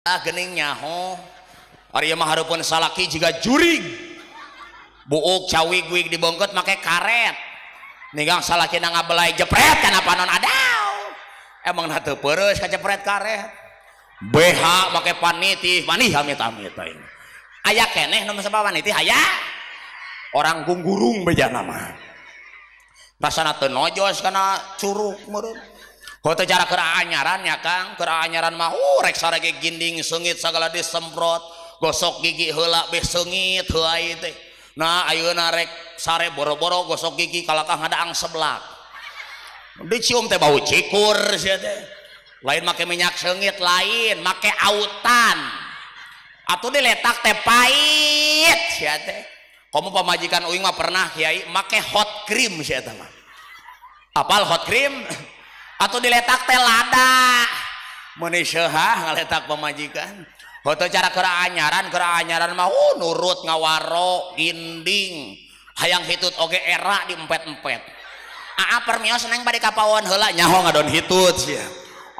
Gening nyaho ari mah hareupeun salaki jiga jurig buuk cawig wig dibongkot make karet ninggang salakina ngabelai jepret kana panon adaw emang na teu peureus kacepret karet BH make panitih manih amit-amit aing aya keneh nu masapa panitih aya orang gunggurung bejana mah rasana teu nojos kana curug meureun. Heuh cara keur anyaran ya Kang, keur anyaran mah rek sarege ginding seungit sagala disemprot, gosok gigi heula beh seungit heuai teh. Nah ayeuna rek sare boro-boro gosok gigi kalakah ngadaang seblak. Dicium teh bau cikur sia teh. Lain make minyak seungit lain, make autan. Atuh diletak teh pahit sia teh. Komo pamajikan uing mah pernah kiai make hot cream sia teh mah. Apal hot cream? Atau diletak teh lada meuni seuhah ngaletak pamajikan. Heuh cara keur anyaran mah nurut ngawaro ginding hayang hitut oge era diempet-empet. Aa permios neng bade ka pawon heula nyaho ngadon hitut sia.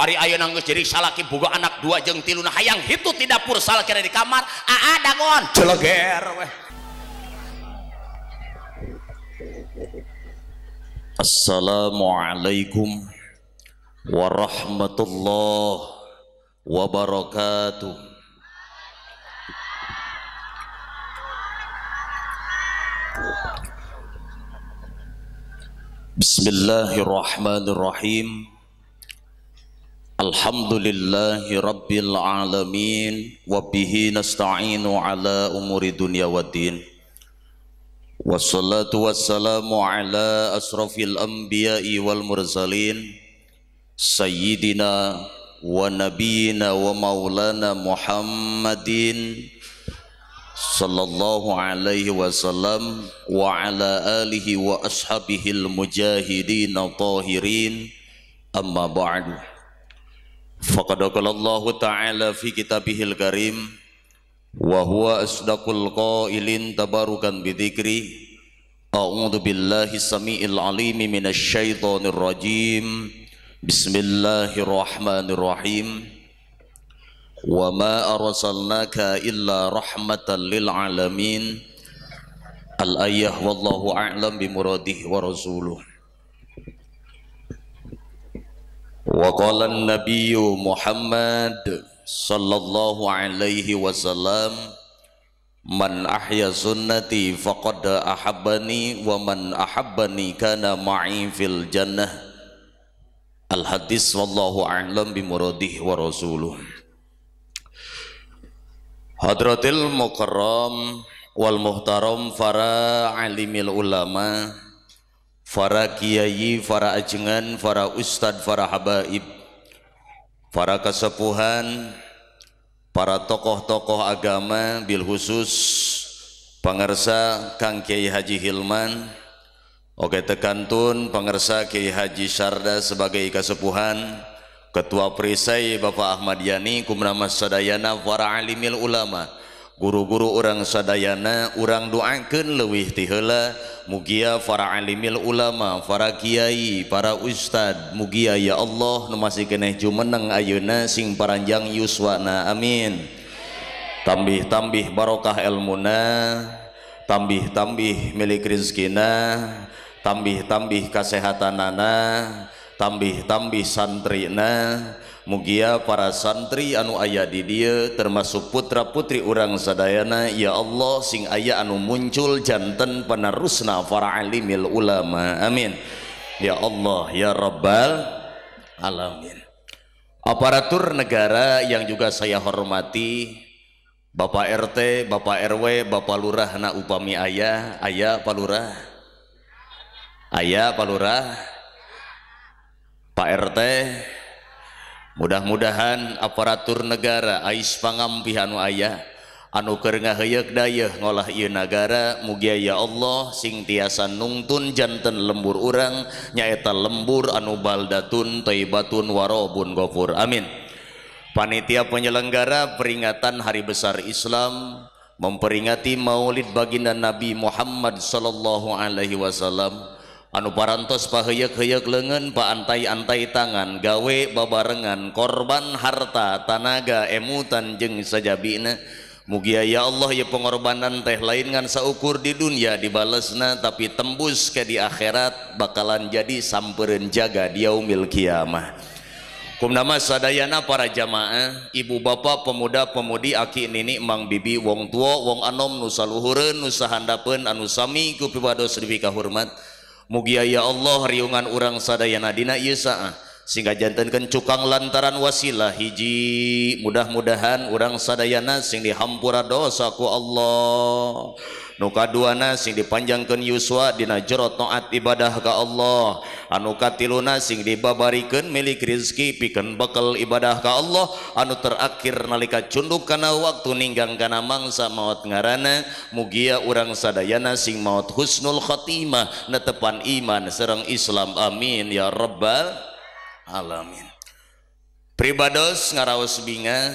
Ari ayeuna geus jadi salaki boga anak dua jeung tilu na hayang hitut di dapur salaki di kamar aa dagon jeleger weh. Assalamualaikum warahmatullahi wabarakatuh. Bismillahirrahmanirrahim. Alhamdulillahi rabbil alamin wa bihi nasta'inu ala umuri dunya waddin. Wassalatu wassalamu ala asrafil anbiya'i wal mursalin sayyidina wa nabiyina wa maulana Muhammadin sallallahu alaihi wasallam wa ala alihi wa ashabihil mujahidin tahirin. Amma ba'du. Faqad qala Allahu ta'ala fi kitabihil karim wa huwa asdaqul qailin tabarukan bidzikri. A'udzu billahi samiil alimi minasy syaithanir rajim. Bismillahirrahmanirrahim. Wa ma arsalnaka illa rahmatan lil alamin. Al-ayah wallahu a'lam bimuradihi wa rasuluh. Wa qala an-nabiyyu Muhammad sallallahu alaihi wasallam, man ahya sunnati faqad ahabbani wa man ahabbani kana ma'i fil jannah. Al hadis wallahu a'lam bimuradihi wa rasuluh. Hadratil mukarram wal muhtaram, para alimil ulama, para kiai, para ajengan, para ustad, para habaib, para kesepuhan, para tokoh-tokoh agama, bil khusus pangersa Kang Kiai Haji Hilman, oke tekantun pangersa Kiai Haji Syarda sebagai kesepuhan, Ketua Perisai Bapak Ahmad Yani, kumnama sadayana para alimil ulama, guru-guru urang sadayana, urang doakeun leuwih ti heula mugia para alimil ulama, para kiai, para ustad, mugia ya Allah nu masih keneh jumeneng ayeuna sing paranjang yuswana, amin. Tambih-tambih barokah elmuna, tambih-tambih milik rizkina, tambih-tambih kasehatanana, tambih-tambih santrina. Mugia para santri anu aya di dieu termasuk putra-putri urang sadayana, ya Allah sing aya anu muncul janten penerusna para alimil ulama, amin ya Allah ya rabbal alamin. Aparatur negara yang juga saya hormati, Bapak RT, Bapak RW, Bapak Lurah na upami aya, aya Pak Lurah, aya Pak Lurah, Pak RT. Mudah-mudahan aparatur negara ais pangampih anu aya anu keur ngaheuyeuk dayeuh ngolah ieu nagara, mugia ya Allah sing tiasa nungtun janten lembur urang nyaeta lembur anu baldatun thayyibatun warabun ghafur, amin. Panitia penyelenggara peringatan Hari Besar Islam memperingati Maulid baginda Nabi Muhammad sallallahu alaihi wasallam, Anu parantos paheuyeuk-heuyeuk leungeun, paantai-antai tangan, gawe babarengan, korban harta, tanaga, emutan jeung sajabina. Mugia ya Allah ya pengorbanan teh lain ngan saukur di dunia dibalesna tapi tembus ke di akhirat bakalan jadi sampereun jaga di yaumil kiamah. Kumnama sadayana para jamaah, ibu bapak, pemuda pemudi, aki nini, mang bibi, wong tua, wong anom, nu saluhureun, nu sahandapeun, anu sami ku pipados dipika hormat. Mugia ya Allah riungan urang sadayana dina ieu saah sehingga jantenkeun cukang lantaran wasilah hiji mudah-mudahan urang sadayana sing dihampura dosa ku Allah. Nu kaduana sing dipanjangkeun yuswa dina jero taat ibadah ka Allah. Anu katiluna sing dibabarikeun milik rezeki pikeun bekal ibadah ka Allah. Anu terakhir nalika cunduk kana waktu ninggang kana mangsa maot ngaranna mugia urang sadayana sing maot husnul khatimah netepan iman sareng Islam, amin ya rabbal alamin. Pribados ngaraos bingah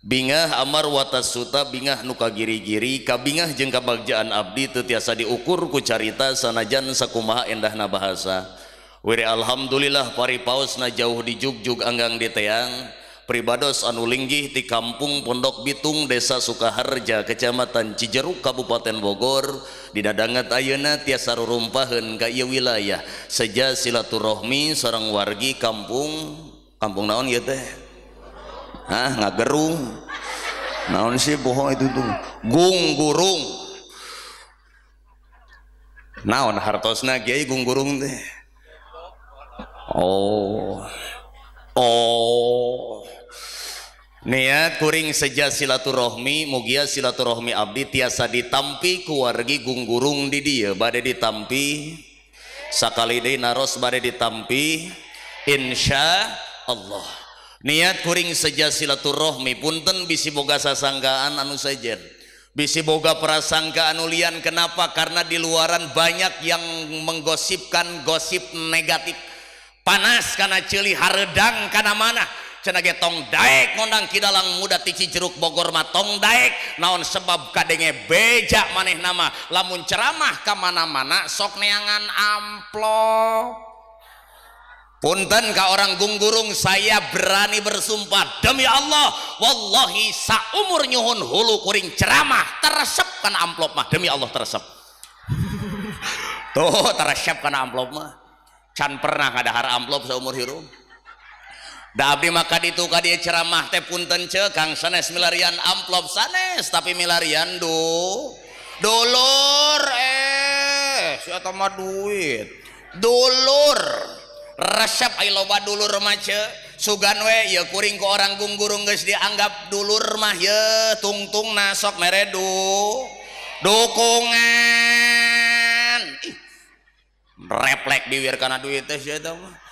bingah amar watasuta bingah nu kagiri-giri kabingah jeung kabagjaan abdi teu tiasa diukur ku carita sanajan sakumaha endahna bahasa. Wiri alhamdulillah pari paosna jauh di jugjug anggang di teang. Pribados anu linggih di kampung Pondok Bitung, Desa Sukaharja, Kecamatan Cijeruk, Kabupaten Bogor, dina danget ayeuna tiasa rurumpaheun ka ieu wilayah seja silaturahmi sareng wargi kampung naon ieu teh? Hah, ngagerung. Naon sih bohong itu tuh? Gunggurung. Naon hartosna kiai gunggurung teh? Oh. Oh. Niat kuring seja silaturahmi mugia silaturahmi abdi tiasa ditampi ku wargi gunggurung di dieu bade ditampi sakali deui naros bade ditampi insya Allah. Niat kuring seja silaturahmi punten bisi boga sasangkaan anu sejen, bisi boga prasangka anu lian. Kenapa? Karena di luaran banyak yang menggosipkan gosip negatif. Panas kana ceuli, hareudang kana mana cenah ge tong daek ngondang kidalang muda ti Cijeruk Bogor mah tong daek. Naon sebab kadenge beja maneh nama lamun ceramah ka mana-mana sok neangan amplop. Punten ka orang gunggurung, saya berani bersumpah demi Allah, wallahi saumur nyuhun hulu kuring ceramah teresep kana amplop mah, demi Allah teresep. Tuh teresep kana amplop mah. Can pernah ngadahar amplop seumur hirup. Da abdi maka ditu ka dieu ceramah teh punten ce Kang sanes milarian amplop sanes tapi milarian du dulur si eta mah duit dulur resep ai loba dulur mah ce sugan we ieu kuring ku orang gunggurung geus dianggap dulur mah ye tungtungna sok mere du dukungan. Ih reflek biwir kana duit teh si eta mah.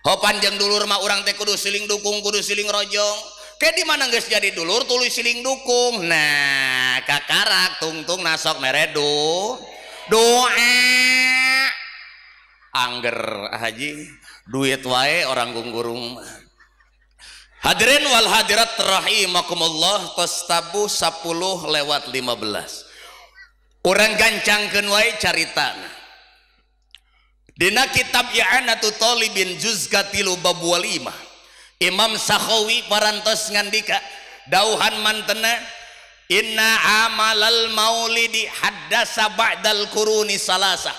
Ho panjang dulur mah urang teh kudu siling dukung, kudu siling rojong. Ke di mana geus jadi dulur tuluy siling dukung. Nah, kakarak tungtung nasok mere du doa. Angger haji duit wae orang gunggurung. Hadirin wal hadirat rahimakumullah, tos tabuh 10:15. Urang gancangkeun wae caritana. Dina kitab I'anatu Talibin juz katilu bab walima, Imam Sakhawi parantos ngandika dauhan mantena inna amalal maulidi haddasa ba'dal quruni salasa.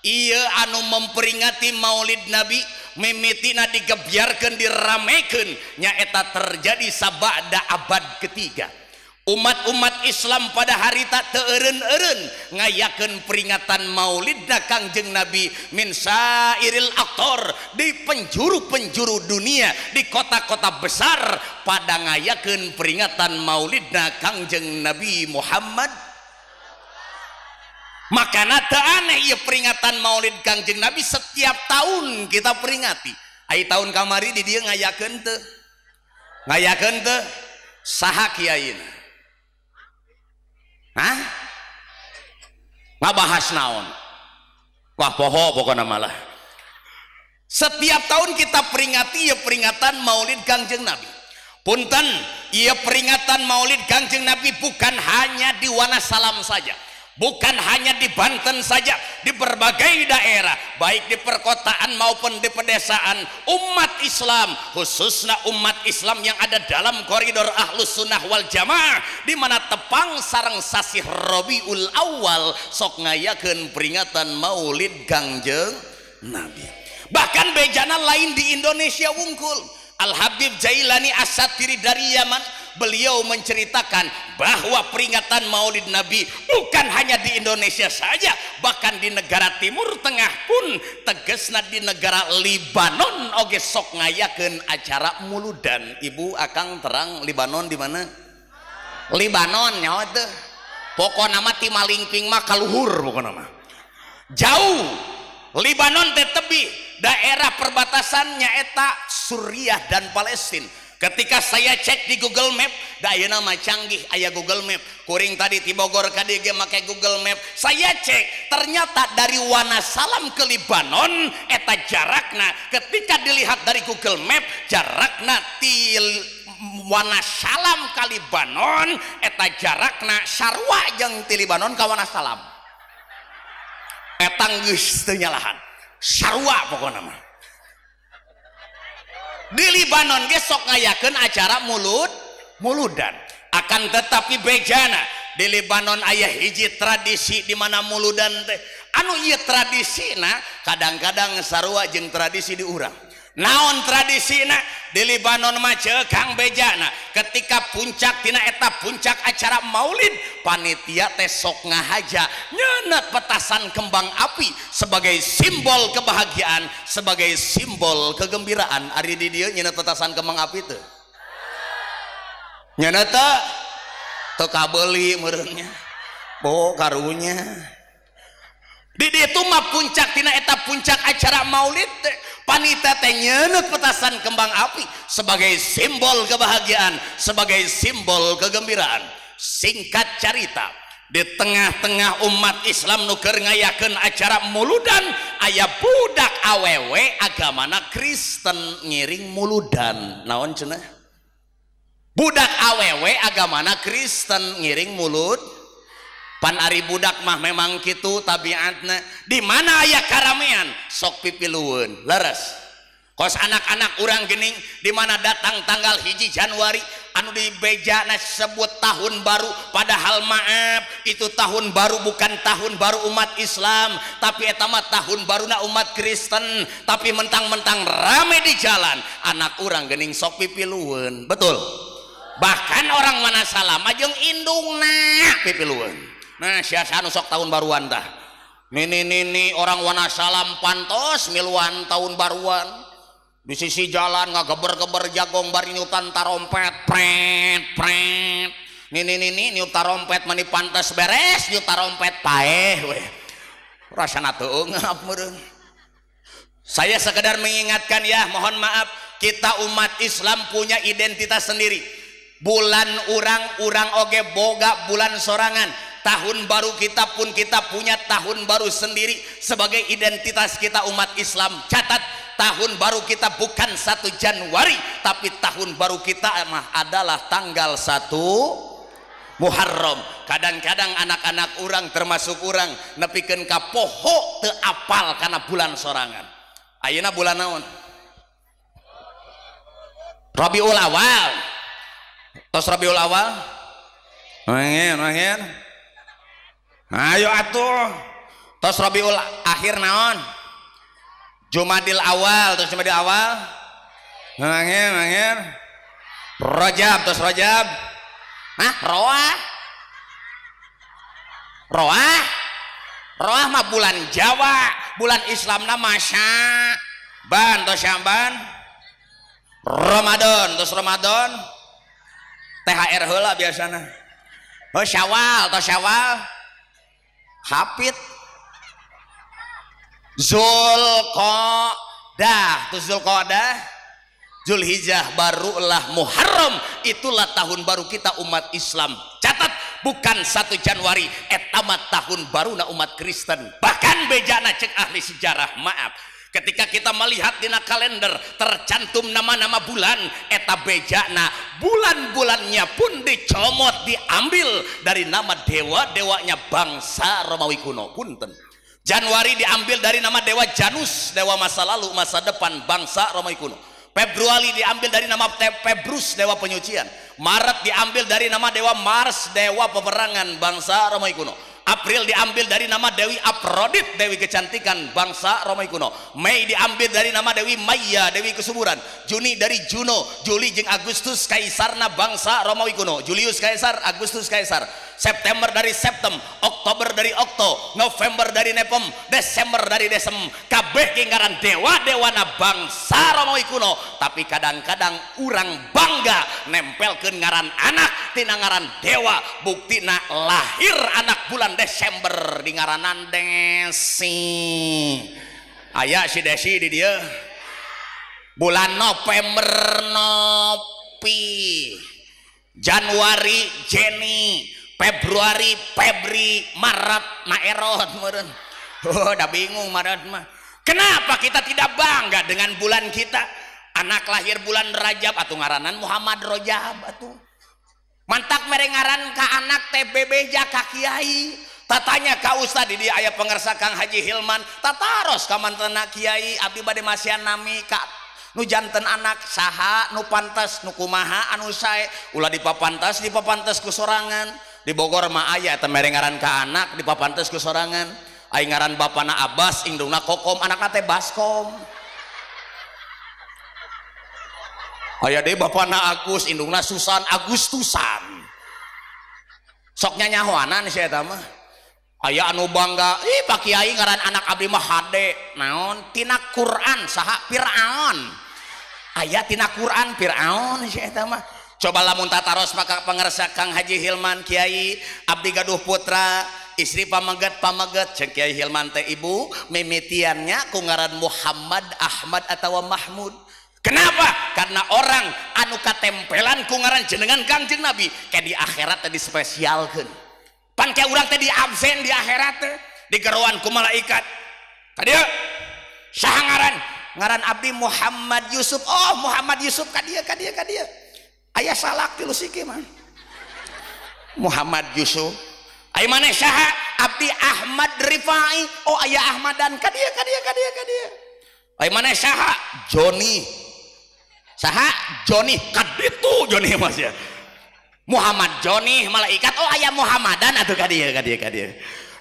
Ieu anu memperingati maulid Nabi mimitina digebyarkeun diramekeun nyaeta terjadi sabada abad ketiga. Umat-umat Islam pada harita teu eureun-eureun ngayakeun peringatan maulidna Kangjeng Nabi min sairil aktor di penjuru-penjuru dunia, di kota-kota besar pada ngayakeun peringatan maulidna Kangjeng Nabi Muhammad. Makana teu aneh ieu peringatan maulid Kangjeng Nabi setiap tahun kita peringati. Ai tahun kamari di dieu ngayakeun teu? Ngayakeun teu? Saha kiaina? Hah? Ngabahas naon? Wah poho pokona malah. Setiap tahun kita peringati ya peringatan Maulid Kangjeng Nabi. Punten, ya peringatan Maulid Kangjeng Nabi bukan hanya di Wanasalam saja. Bukan hanya di Banten saja, di berbagai daerah, baik di perkotaan maupun di pedesaan, umat Islam, khususnya umat Islam yang ada dalam koridor Ahlus Sunnah wal Jamaah, di mana tepang sareng sasih Rabiul Awal sok ngayakeun peringatan Maulid Kangjeng Nabi. Bahkan bejana lain di Indonesia wungkul. Al Habib Jailani As-Satiri dari Yaman, beliau menceritakan bahwa peringatan Maulid Nabi bukan hanya di Indonesia saja, bahkan di negara Timur Tengah pun, tegesna di negara Libanon oge sok ngayakeun acara muludan. Ibu akang terang Libanon di mana? Libanon nyawa teu. Pokona mah ti Malingping mah kaluhur pokona mah. Jauh. Libanon teh tebih, daerah perbatasannya eta Suriah dan Palestina. Ketika saya cek di Google Map, da ayeuna mah canggih aya Google Map. Kuring tadi ti Bogor ka dieu ge make Google Map. Saya cek, ternyata dari Wanasalam ke Libanon eta jarakna ketika dilihat dari Google Map, jarakna ti Wanasalam ka Libanon eta jarakna sarua jeung ti Libanon ka Wanasalam. Eta geus teu nyalahan. Sarua pokona mah. Di Libanon ge sok ngayakeun acara muludan. Akan tetapi bejana di Libanon aya hiji tradisi di mana muludan teh anu ieu tradisina kadang-kadang sarua jeung tradisi di urang. Naon tradisina di Libanon mah ceuk Kang bejana ketika puncak tina eta puncak acara maulid, panitia teh sok ngahaja nyeuneuh petasan kembang api sebagai simbol kebahagiaan, sebagai simbol kegembiraan. Ari di dieu nyeuneuh petasan kembang api teu? Nyeuneuh teu? Teu kabeuli meureunnya. Bo karunya. Di ditu mah puncak tina eta puncak acara maulid teh panitia teh nyeuneuh petasan kembang api sebagai simbol kebahagiaan, sebagai simbol kegembiraan. Singkat cerita, di tengah-tengah umat Islam nu keur ngayakeun acara muludan, aya budak awewe agamana Kristen ngiring muludan. Naon cenah? Budak awewe agamana Kristen ngiring mulud. Pan ari budak mah memang kitu tabiatna. Di mana aya karamean sok pipilueun. Leres. Kos anak-anak urang geuning di mana datang tanggal 1 Januari anu dibejana sebut tahun baru, padahal maaf itu tahun baru bukan tahun baru umat Islam, tapi eta mah tahun baruna umat Kristen. Tapi mentang-mentang rame di jalan, anak urang geuning sok pipilueun. Betul. Bahkan orang mana salam jeung indungna pipilueun. Nah, sia-sia nu sok tahun baruan tah. Nini-nini orang Wanasalam pantos miluan tahun baruan. Di sisi jalan ngageber-geber jagong bari niupan tarompet, pret pret. Nini-nini niup tarompet mani pantes beres niup tarompet paeh weh. Rasana teu eungap meureun. Saya sekedar mengingatkan ya, mohon maaf, kita umat Islam punya identitas sendiri. Bulan urang-urang oge boga bulan sorangan. Tahun baru kita pun kita punya tahun baru sendiri sebagai identitas kita umat Islam. Catat, tahun baru kita bukan 1 Januari, tapi tahun baru kita mah adalah tanggal 1 Muharram. Kadang-kadang anak-anak urang termasuk urang nepikeun ka poho teu apal kana bulan sorangan. Ayeuna bulan naon? Rabiul Awal. Tos Rabiul Awal? Angin, angin. Ayo atuh. Tos Rabiul Akhir naon? Jumadil Awal, tos Jumadil Awal. Angin, angin. Rajab, tos Rajab. Hah? Roah? Roah? Roah mah bulan Jawa, bulan Islamna mah Syaban, tos Syaban. Ramadan, tos Ramadan. THR heula biasana. Oh Syawal, tos Syawal. Hafid. Zulqa'dah, tos Zulqa'dah. Zulhijjah barulah Muharram, itulah tahun baru kita umat Islam. Catat, bukan 1 Januari, eta mah tahun baruna umat Kristen. Bahkan bejana cek ahli sejarah, maaf, Ketika kita melihat dina kalender tercantum nama-nama bulan, eta bejana bulan-bulannya pun dicomot, diambil dari nama dewa-dewanya bangsa Romawi kuno. Punten. Januari diambil dari nama dewa Janus, dewa masa lalu, masa depan bangsa Romawi kuno. Februari diambil dari nama Februs, dewa penyucian. Maret diambil dari nama dewa Mars, dewa peperangan bangsa Romawi kuno. April diambil dari nama Dewi Afrodit, dewi kecantikan bangsa Romawi kuno. Mei diambil dari nama Dewi Maya, dewi kesuburan. Juni dari Juno, Juli jeung Agustus kaisarna bangsa Romawi kuno. Julius Kaisar, Agustus Kaisar. September dari Septem, Oktober dari Okto, November dari Nepem, Desember dari Desem. Kabeh ge ngaran dewa-dewana bangsa Romawi kuno. Tapi kadang-kadang urang bangga nempelkeun ngaran anak tina ngaran dewa. Buktina lahir anak bulan Desember di ngaranan Desi. Aya si Desi di dia. Bulan November Nopi, Januari Jeni, Februari Febri, Maret Maerot meureun. Oh, udah bingung Maret mah. Kenapa kita tidak bangga dengan bulan kita? Anak lahir bulan Rajab atuh ngaranan Muhammad Rajab atuh. Mantak mere ngaran ka anak teh bebeja ka kiai. Tatanya ka ustad di dia aya pangersa Kang Haji Hilman, tataros ka mantena kiai abdi bade masihan nami ka nu janten anak saha nu pantes nu kumaha anu sae, ulah dipapantas dipapantas ku sorangan. Di Bogor mah aya eta mere ngaran ka anak dipapantes ku sorangan. Ai ngaran bapana Abbas indungna Kokom, anakna teh Baskom. Aya deui bapana Agus indungna Susan, Agustusan. Sok nyanyahoanan si eta mah. Aya anu bangga, ih Pak Kiai ngaran anak abdi mah hade. Naon? Tina Quran saha Firaun. Aya tina Quran Firaun si eta mah. Coba lamun tataros maka pangersa Kang Haji Hilman, Kiai abdi gaduh putra istri pameget pameget cek Kiai Hilman teh ibu mimitiannya ku ngaran Muhammad, Ahmad atawa Mahmud. Kenapa? Karena orang anu katempelan ku ngaran jenengan Kangjeng Nabi kayak di akhirat teh dispesialkeun. Pan kayak urang teh di absen di akhirat teh digeroan ku malaikat. Ka dieu saha ngaran? Ngaran abdi Muhammad Yusuf. Oh, Muhammad Yusuf ka dieu ka dieu ka dieu. Aya salak tilu siki mah. Muhammad Yusuf. Aya maneh saha? Abdi Ahmad Rifai. Oh, aya Ahmadan ka dieu ka dieu ka dieu ka dieu. Aya maneh saha? Joni. Saha? Joni kaditu Joni mas ya. Muhammad Joni malaikat. Oh, aya Muhammadan atuh ka dieu ka dieu ka dieu.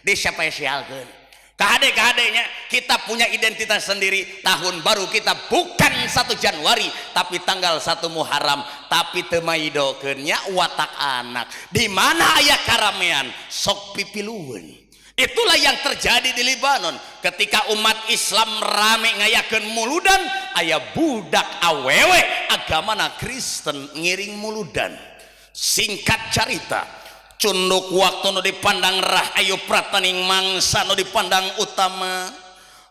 Dispesialkeun. Kahade-kahadenya kita punya identitas sendiri. Tahun baru kita bukan 1 Januari tapi tanggal 1 Muharram. Tapi teu maidokeun nya watak anak. Di mana aya karamean sok pipilueun. Itulah yang terjadi di Libanon ketika umat Islam rame ngayakeun muludan, aya budak awewe agamana Kristen ngiring muludan. Singkat carita, cunduk waktu nu dipandang rah ayu prataning mangsa nu dipandang utama,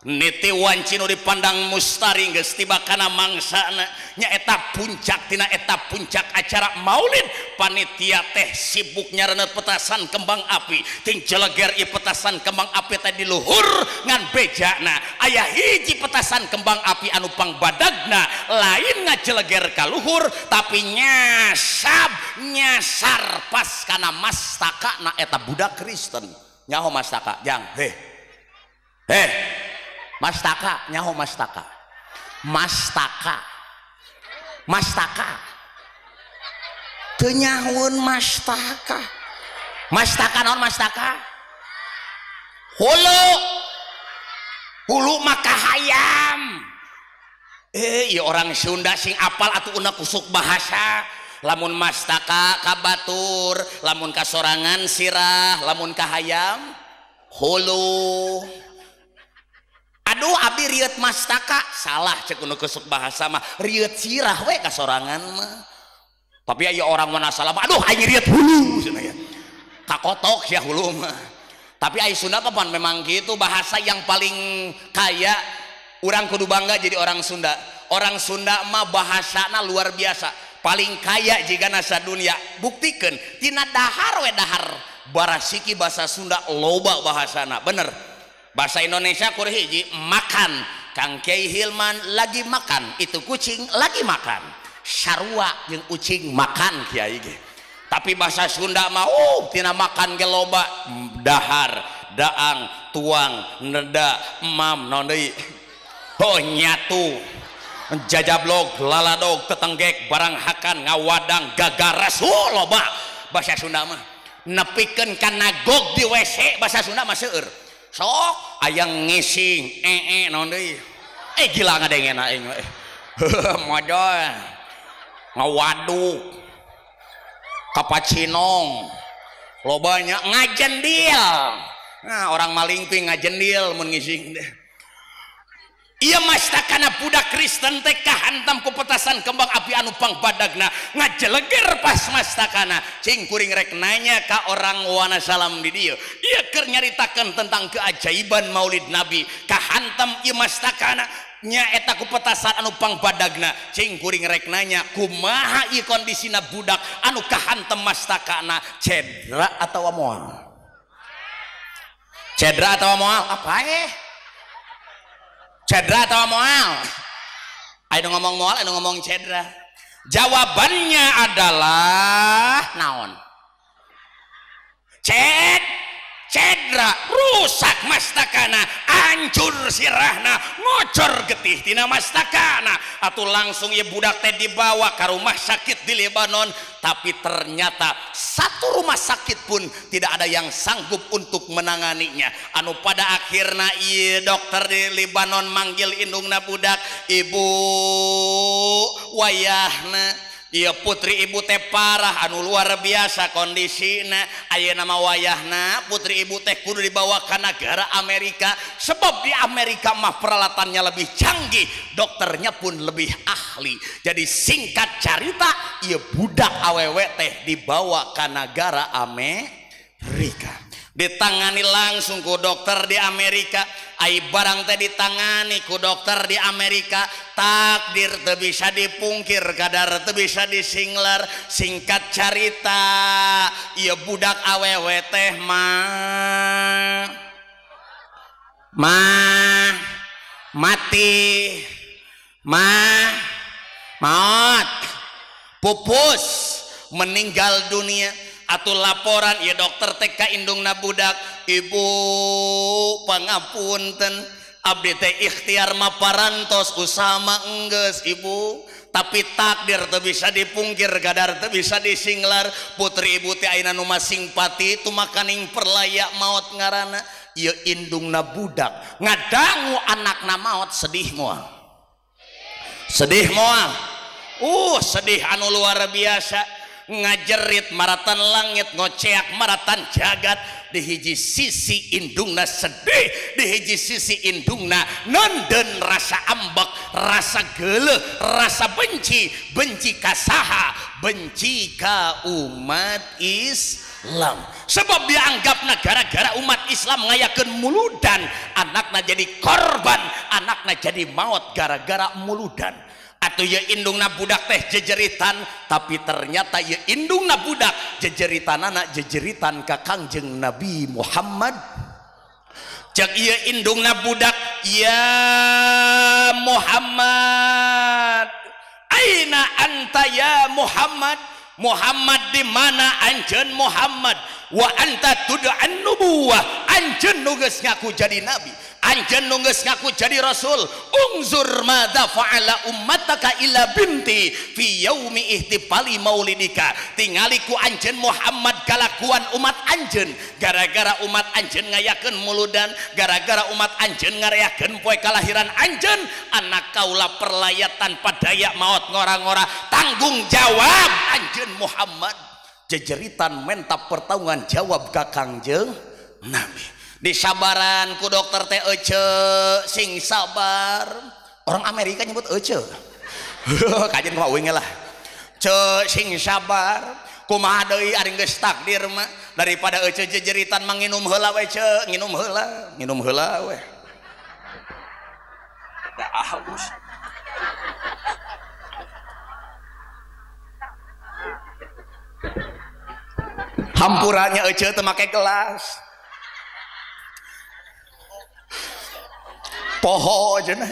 niti wanci nu dipandang mustari geus tiba kana mangsana nyaeta puncak tina eta puncak acara maulid. Panitia teh sibuk nyarenet petasan kembang api, ting jeleger ieu petasan kembang api teh di luhur ngan bejana aya hiji petasan kembang api anu pangbadagna lain ngajeleger ka luhur tapi nyasab nyasar pas kana mastaka na eta budak Kristen. Nyaho mastaka jang heh heh mastaka nyaho mastaka mastaka mastaka teu nyahoeun mastaka mastaka naon mastaka hulu hulu maka hayam. Ieu orang Sunda sing apal atuh unek kusuk bahasa. Lamun mastaka ka batur, lamun kasorangan sirah, lamun ka hayam hulu. Aduh abdi rieut mastaka, salah cek nu kusuk bahasa mah, rieut sirah we kasorangan mah. Tapi aya orang mana salah, aduh aing rieut hulu cenah ya. Kakotok sia hulu mah. Tapi aya Sunda mah memang gitu, bahasa yang paling kaya. Urang kudu bangga jadi orang Sunda. Orang Sunda mah bahasana luar biasa, paling kaya jigana sadunia. Buktikeun tina dahar we dahar barasiki bahasa Sunda loba bahasana, bener. Bahasa Indonesia kur hiji makan, Kang Kiai Hilman lagi makan, itu kucing lagi makan. Sarua jeung ucing makan kiai ge. Tapi bahasa Sunda mah tina makan ge loba, dahar, daang, tuang, neda, emam, naon deui? Oh nyatu. Jajablog, laladog, tetenggek, barang hakan, ngawadang, gagaras, loba bahasa Sunda mah. Nepikeun kana gog di WC bahasa Sunda mah seueur. Sok aya ngising, naon deui? Gila ngadengena aing we. Modol. Ngawaduk. Kapacinong. Lobanya ngajendil. Nah, orang malingping ngajendil mun ngising deh. Iya mastakana budak Kristen teh kahantam ku petasan kembang api anu pangbadagna ngajeleger pas mastakana. Cing kuring rek nanya ka orang Wanasalam di dieu. Ieu keur nyaritakeun tentang keajaiban Maulid Nabi. Kahantam ieu mastakana nya eta ku petasan anu pangbadagna. Cing kuring rek nanya kumaha ieu kondisina budak anu kahantam mastakana, cedera atawa moal? Cedera atawa moal? Apa Cedera atau moal? Ayo ngomong moal, ayo ngomong cedera. Jawabannya adalah naon? Cedera, rusak mastakana, hancur sirahna, ngocor getih tina mastakana. Atau langsung ya budak teh dibawa ke rumah sakit di Lebanon, tapi ternyata satu rumah sakit pun tidak ada yang sanggup untuk menanganinya. Anu pada akhirnya iya dokter di Lebanon manggil indungna budak, ibu wayahna. Iya putri ibu teh parah anu luar biasa kondisina. Ayeuna mah wayahna putri ibu teh kudu dibawa ke negara Amerika, sebab di Amerika mah peralatannya lebih canggih, dokternya pun lebih ahli. Jadi singkat carita, ieu budak awewe teh dibawa ke negara Amerika, ditangani langsung ku dokter di Amerika. Ai barang teh ditangani ku dokter di Amerika, takdir teu bisa dipungkir, kadar teu bisa disinglar. Singkat carita, ieu budak awewe teh mah mati, mah maot, pupus, meninggal dunia. Atau laporan ya dokter TK indungna budak, ibu pangapunten abdi teh ikhtiar mah parantos usama enggeus ibu, tapi takdir teu bisa dipungkir, kadar teu bisa disinglar. Putri ibu teh ayeuna nu masing pati tumakaning perlaya maot ngaranna. Ieu indungna budak ngadangu anakna maot, sedih moal? Sedih moal? Sedih anu luar biasa. Ngajerit maratan langit, ngoceak maratan jagat. Di hiji sisi indungna sedih, di hiji sisi indungna nenden rasa ambek, rasa geuleuh, rasa benci. Benci ka saha? Benci ka umat Islam. Sebab dianggapna gara-gara umat Islam ngayakeun muludan, anakna jadi korban, anakna jadi maot gara-gara muludan. Atau ya indungna budak teh jejeritan, tapi ternyata ya indungna budak jejeritanana jejeritan ka Kangjeng Nabi Muhammad. Cek ieu indungna budak, ya Muhammad, aina anta ya Muhammad? Muhammad di mana anjeun Muhammad? Wa anta tud'an nubuwah, anjeun nu geus ngaku jadi nabi, anjeun nu geus ngaku jadi rasul. Unzur madza fa'ala ummataka ila binti fi yaumi ihtifali maulidika. Tingali ku anjeun Muhammad kalakuan umat anjeun, gara-gara umat anjeun ngayakeun muludan, gara-gara umat anjeun ngareakeun poe kalahiran anjeun, anak kaula perlaya tanpa daya maot ngora-ngora. Tanggung jawab anjeun Muhammad. Jejeritan menta pertanggungan jawab ka Kangjeng Nabi. Disabaran ku dokter teh ece, sing sabar. Orang Amerika nyebut ece. Kajian kumaha uing lah. Ce sing sabar. Kumaha deui ari geus takdir mah, daripada ece jejeritan mah nginum heula we ce, nginum heula, nginum heula we. Da haus. Hampurannya ece teu make gelas. Poho cenah.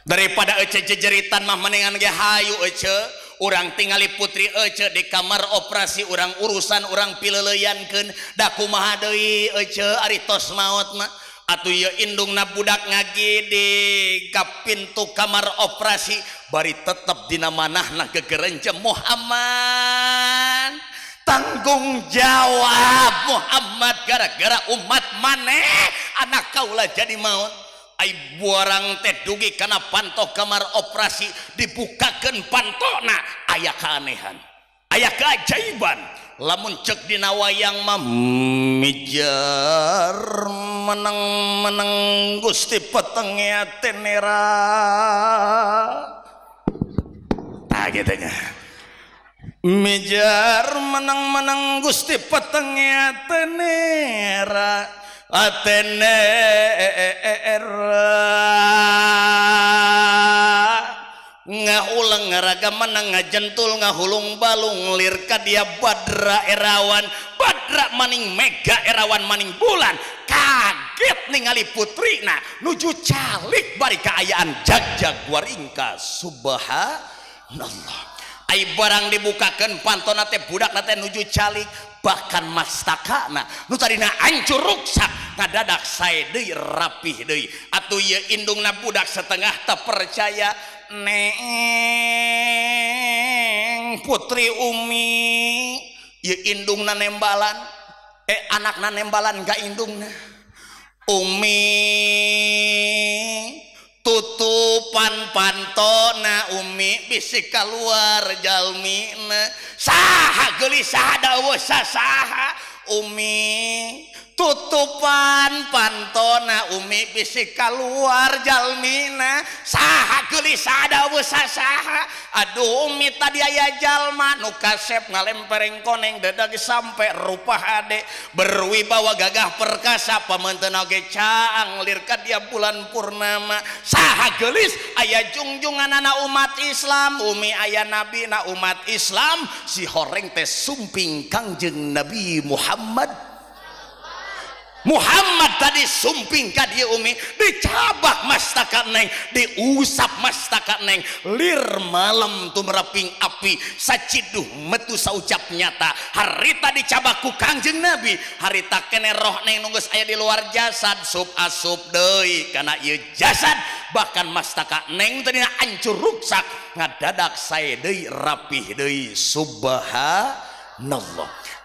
Daripada ece jejeritan mah mendingan ge hayu ece. Urang tingali putri ece di kamar operasi, urang urusan urang pileuleyankeun. Da kumaha deui ece ari tos maot mah. Atuh ieu indungna budak ngagidig ka pintu kamar operasi bari tetep dina manahna gegerencem Muhammad. Tanggung jawab Muhammad gara-gara umat maneh anak kaula jadi maut. Ai buarang teh dugi kana panto kamar operasi dibukakeun pantona aya keanehan, aya keajaiban. Lamun cek dina wayang mah mijar meneng-meneng Gusti petenge atenera. Tah kitu nya. Mijar meneng-meneng Gusti petenge atenera atenera ngahulang ngaraga menang ngajentul ngahulung balung lir ka dia badra erawan badra maning mega erawan maning bulan kaget ningali putrina nuju calik bari kaayaan jagjag waringka subhanallah. Ai barang dibukakeun pantona teh budakna teh nuju calik bahkan mastakana nu tadina hancur ruksak ngadadak sae deui rapih deui. Atuh ieu indungna budak setengah teu percaya. Neng putri Umi ieu indungna nembalan anakna nembalan ka indungna. Umi tutupan pantona Umi bisi kaluar jalmina saha geulis saha daweuh saha Umi tutupan pantona Umi bisi kaluar jalmina saha geulis saha daweuh saha. Aduh Umi tadi aya jalma nu kasep ngalempereng koneng dedag sampe rupa hade berwibawa gagah perkasa pameunteun oge caang lir ka dia bulan purnama saha geulis aya jungjunganana umat Islam. Umi aya nabi na umat Islam si horeng teh sumping Kangjeng Nabi Muhammad. Muhammad tadi sumping ka dieu Umi dicabak mastaka neng diusap mastaka neng lir malam tumraping api saciduh metu saucap nyata harita dicabak ku Kangjeng Nabi harita kene roh neng nu geus aya di luar jasad sup asup deui kana ieu jasad bahkan mastaka neng tadina hancur ruksak ngadadak sae deui rapih deui subhanallah.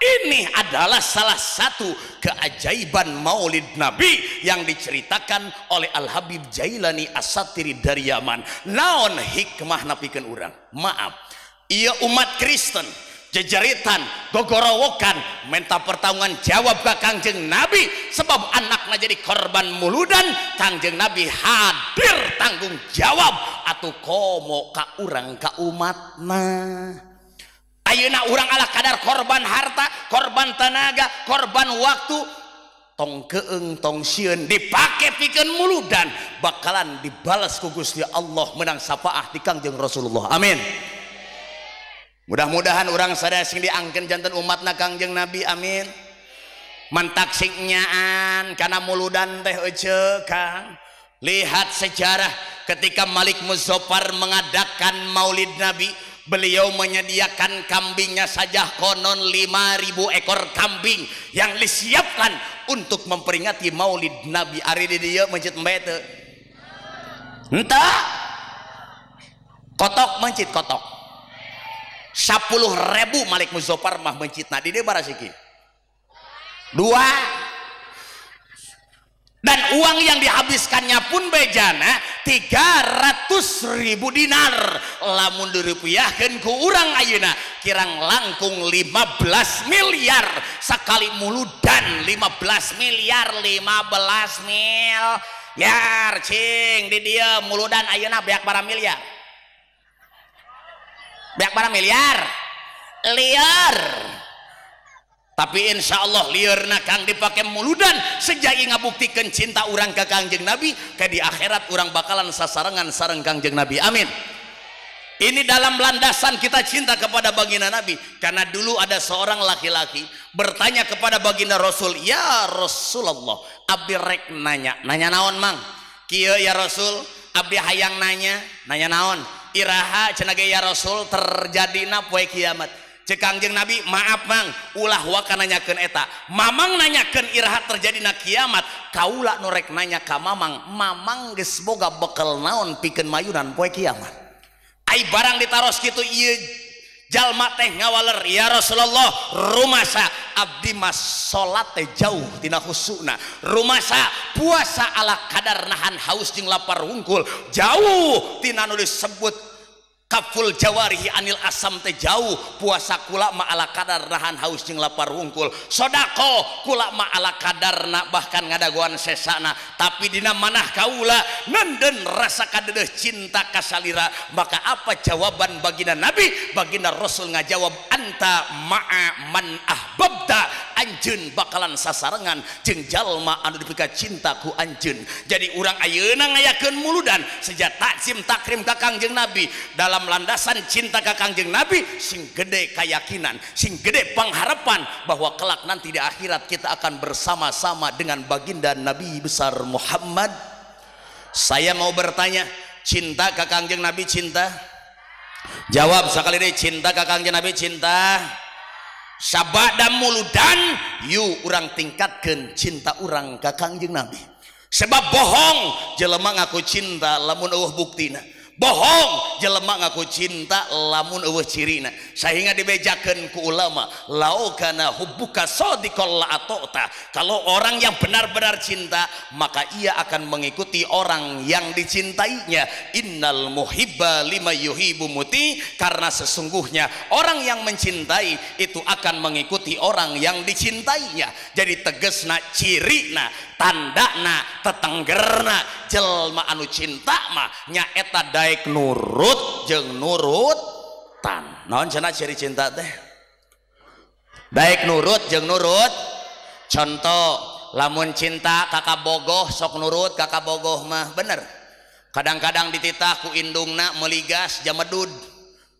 Ini adalah salah satu keajaiban Maulid Nabi yang diceritakan oleh Al-Habib Jailani As-Satiri dari Yaman. Naon hikmah napikeun urang? Maaf, ieu umat Kristen jejeritan, gogorowokan, minta pertanggungan jawab ke Kangjeng Nabi sebab anaknya jadi korban muludan. Kangjeng Nabi hadir tanggung jawab atuh komo ka urang ka umatna. Ayeuna urang ala kadar korban harta, korban tenaga, korban waktu, tong keeng tong sieun dipake pikeun muludan bakalan dibalas ku Gusti Allah menang syafaah di Kangjeng Rasulullah. Amin. Mudah-mudahan urang sadaya sing diangkeun janten umatna Kangjeng Nabi. Amin. Mantak sing nyaan kana muludan teh ece Kang. Lihat sejarah ketika Malik Muzaffar mengadakan Maulid Nabi, beliau menyediakan kambingnya saja konon 5.000 ekor kambing yang disiapkan untuk memperingati Maulid Nabi. Ari di dieu mencit embe teu? Henteu. Kotok mencit kotok. 10.000 Malik Muzaffar mah mencitna di dieu barasiki. 2. Dan uang yang dihabiskannya pun bejana 300.000 dinar. Lamun dirupiahkeun ku urang ayeuna kirang langkung 15 miliar sekali muludan. 15 miliar, 15 miliar cing di dieu muludan ayeuna beak bara miliar. Beak bara miliar. Liar. Tapi insya Allah liurna kang dipakai muludan sejak ngabuktikeun cinta urang ka Kangjeng Nabi ke di akhirat urang bakalan sasarengan sareng Kangjeng Nabi. Amin. Ini dalam landasan kita cinta kepada baginda Nabi. Karena dulu ada seorang laki-laki bertanya kepada baginda Rasul, ya Rasulullah, abdi rek nanya. Nanya naon mang? Kieu ya Rasul, abdi hayang nanya, nanya naon? Iraha cenah ge ya Rasul terjadina poe kiamat. Cek Kangjeng Nabi, maaf mang, ulah waka nanyakeun eta. Mamang nanyakeun iraha terjadina kiamat, kaula nu rek nanya ka mamang, mamang geus boga bekel naon pikeun mayunan poe kiamat. Ai barang ditaros kitu ieu jalma teh ngawaler, ya Rasulullah, rumasa abdi mah salat teh jauh tina khusuna, rumasa puasa ala kadar nahan haus jeung lapar wungkul, jauh tina nu disebut kaful jawarihi anil asam teh jauh, puasa kula ma ala kadar nahan haus jeung lapar wungkul, sodako kula ma ala kadarna bahkan ngadagoan sesana, tapi dina manah kaula nenden rasa kadedeh cinta kasalira. Maka apa jawaban baginda Nabi? Baginda Rasul ngajawab, anta ma'a man ahbabta, anjeun bakalan sasarengan jeung jalma anu dipika cinta ku anjeun. Jadi urang ayeuna ngayakeun muludan sejak takzim takrim ka Kangjeng Nabi dalam landasan cinta ka Kangjeng Nabi, sing gede keyakinan, sing gede pengharapan bahwa kelak nanti di akhirat kita akan bersama-sama dengan baginda Nabi besar Muhammad. Saya mau bertanya, cinta ka Kangjeng Nabi cinta? Jawab sekali deh, cinta ka Kangjeng Nabi cinta? Sabada muludan yu urang tingkatkeun cinta urang ka Kangjeng Nabi. Sebab bohong jelema ngaku cinta lamun eueuh buktina. Bohong jelema ngaku cinta lamun eueuh cirina. Sehingga dibejakeun ku ulama, lau kana hubbuka shadiqal la atota. Kalau orang yang benar-benar cinta, maka ia akan mengikuti orang yang dicintainya. Innal muhibba lima yuhibbu muti, karena sesungguhnya orang yang mencintai itu akan mengikuti orang yang dicintainya. Jadi tegesna, cirina, tandana, tetenggerna jelma anu cinta mah nyaeta daek nurut jeung nurutan. Naon cenah ciri cinta teh? Daek nurut jeung nurut. Contoh, lamun cinta kakak bogoh sok nurut kakak bogoh mah, bener. Kadang-kadang dititah ku indungna meligas jamedud,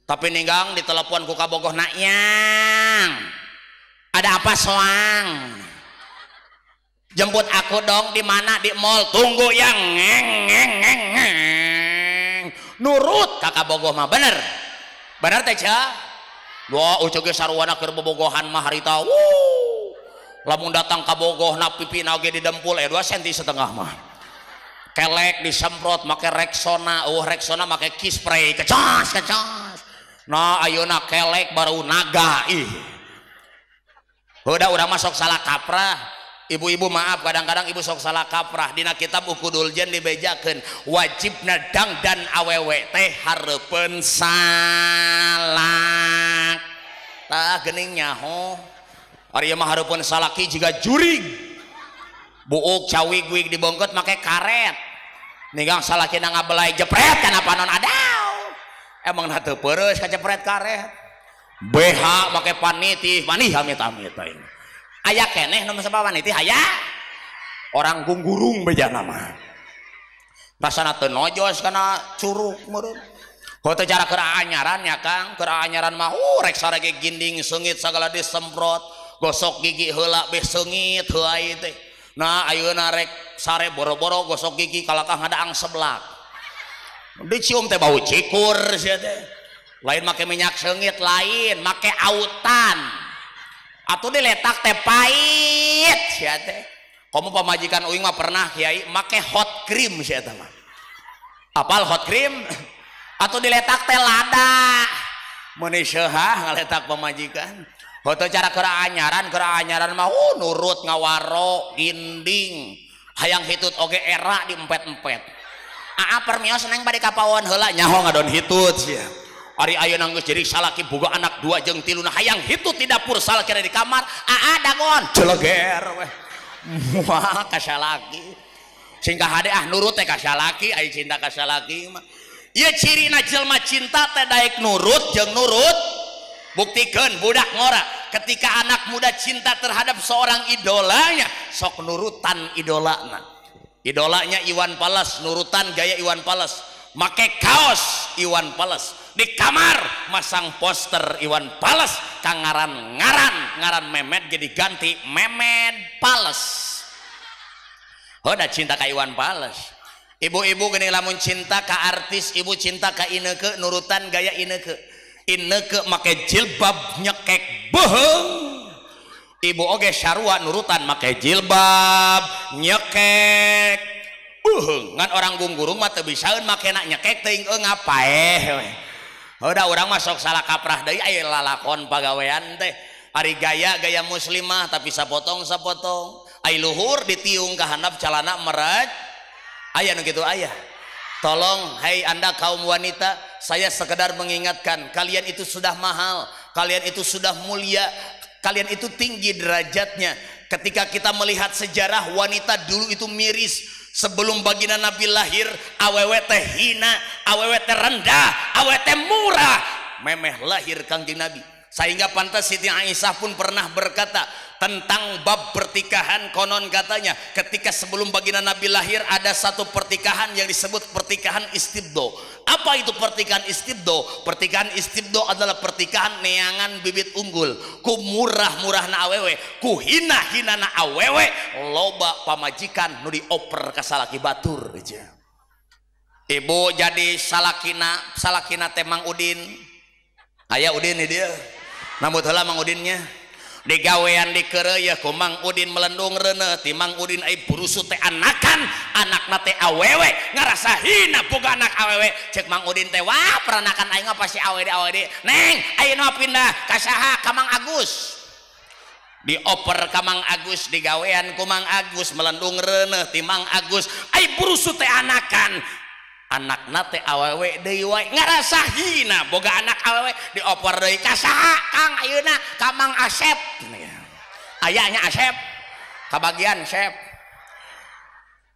tapi ninggang ditelepon ku kabogoh, nak yang ada apa soang, jemput aku dong, di mana? Di mall. Tunggu yang ngeng ngeng ngeng ngeng. Nurut kakak bogoh mah, bener. Bener teh ca? Wah, uceu ge sarwana keur bobogohan mah harita. Wuh. Lamun datang ka bogoh na pipina oge didempul 2,5 senti mah. Kelek disemprot make Rexona, Rexona make key spray, kecos kecos. Nah, ayeuna kelek baru naga ih. Udah masuk salah kaprah. Ibu-ibu maaf, kadang-kadang ibu sok salah kaprah. Dina kitab Ukudul Jen dibejakeun wajibna dangdan awewe teh hareupeun salak. Tah geuning nyaho. Ari mah hareupeun salaki jiga jurig. Buuk cawig wig dibongkot make karet. Ninggang salakina ngabelai jepret kana panon adaw. Emang na teu peureus kacepret karet. BH make panitih, manih amit-amit aing. Aya keneh nu masapa waniti aya orang gungurung bejana mah rasana teu nojos kana curug meureun. Heuh teu cara keur anyaran nya Kang, keur anyaran mah rek sarege ginding seungit sagala disemprot, gosok gigi heula beh seungit heuai teh. Nah ayeuna rek sare boro-boro gosok gigi kalakah ngadaang seblak. Dicium teh bau cikur sia teh. Lain make minyak seungit lain, make autan. Atuh diletak teh pahit sia teh. Komo pamajikan uing mah pernah kiai make hot cream sia teh mah. Apal hot cream? Atuh diletak teh lada. Meuni seuhah ngaletak pamajikan. Heuh cara keur anyaran mah nurut ngawaro ginding. Hayang hitut oge era diempet-empet. Aa permios neng bade ka pawon heula nyaho ngadon hitut sia. Ari ayeuna geus jadi salaki boga anak 2 jeung 3 nah hayang hitut di dapur salaki di kamar aa dagon jeleger weh. Wah ka salaki sing kahade ah nurut teh ka salaki ai cinta ka salaki mah. Ieu cirina jelema cinta teh daek nurut jeung nurut. Buktikeun budak ngora ketika anak muda cinta terhadap seorang idolanya sok nurutan idolana. Idolanya Iwan Fals, nurutan gaya Iwan Fals. Make kaos Iwan Fals, di kamar masang poster Iwan Fals, kangaran ngaran Memed jadi ganti Memed Fals. Oh, dah cinta ka Iwan Fals. Ibu-ibu geuning lamun cinta ka artis, ibu cinta ka Ineke nurutan gaya Ineke. Ineke make jilbab nyekek beuheung. Ibu oge sarua nurutan make jilbab nyekek beuheung. Ngan orang gungurung mah teu bisaeun makena nyekek teuing ngapaeh we. Udah urang mah sok salah kaprah deui aya lalakon pagawean teh. Ari gaya-gaya muslimah tapi sapotong-sapotong. Ai luhur ditiung ka handap calana meraj. Aya nu kitu aya. Tolong hai Anda kaum wanita, saya sekedar mengingatkan, kalian itu sudah mahal, kalian itu sudah mulia, kalian itu tinggi derajatnya. Ketika kita melihat sejarah wanita dulu itu miris. Sebelum baginda Nabi lahir, awewe teh hina, awewe teh rendah, awewe teh murah. Memeh lahir Kangjeng Nabi. Sehingga pantas Siti Aisyah pun pernah berkata tentang bab pertikahan, konon katanya ketika sebelum baginda Nabi lahir ada satu pertikahan yang disebut pertikahan istibdo. Apa itu pertikahan istibdo? Pertikahan istibdo adalah pertikahan neangan bibit unggul. Ku murah-murah na awewe, ku hina-hina na awewe, loba pamajikan nu dioper ka salaki batur. Ibu jadi salakina, salakina teh Mang Udin. Aya Udin ni dia. Nambut heula Mang Udinnya. Digawean dikeureuy ku Mang Udin melendung reuneuh ti Mang Udin ai burusu teh anakan, anakna teh awewe, ngarasa hina boga anak awewe. Cek Mang Udin teh wah peranakan aing mah pasti awewe awewe. Neng, ayeuna pindah ka saha? Ka Mang Agus. Dioper ka Mang Agus, digawean ku Mang Agus melendung reuneuh ti Mang Agus ai burusu teh anakan. Anakna teh awewe deui wae ngarasa hina boga anak awewe dioper deui ka saha Kang ayeuna ka Mang Asep. Aya nya Asep kabagian Sep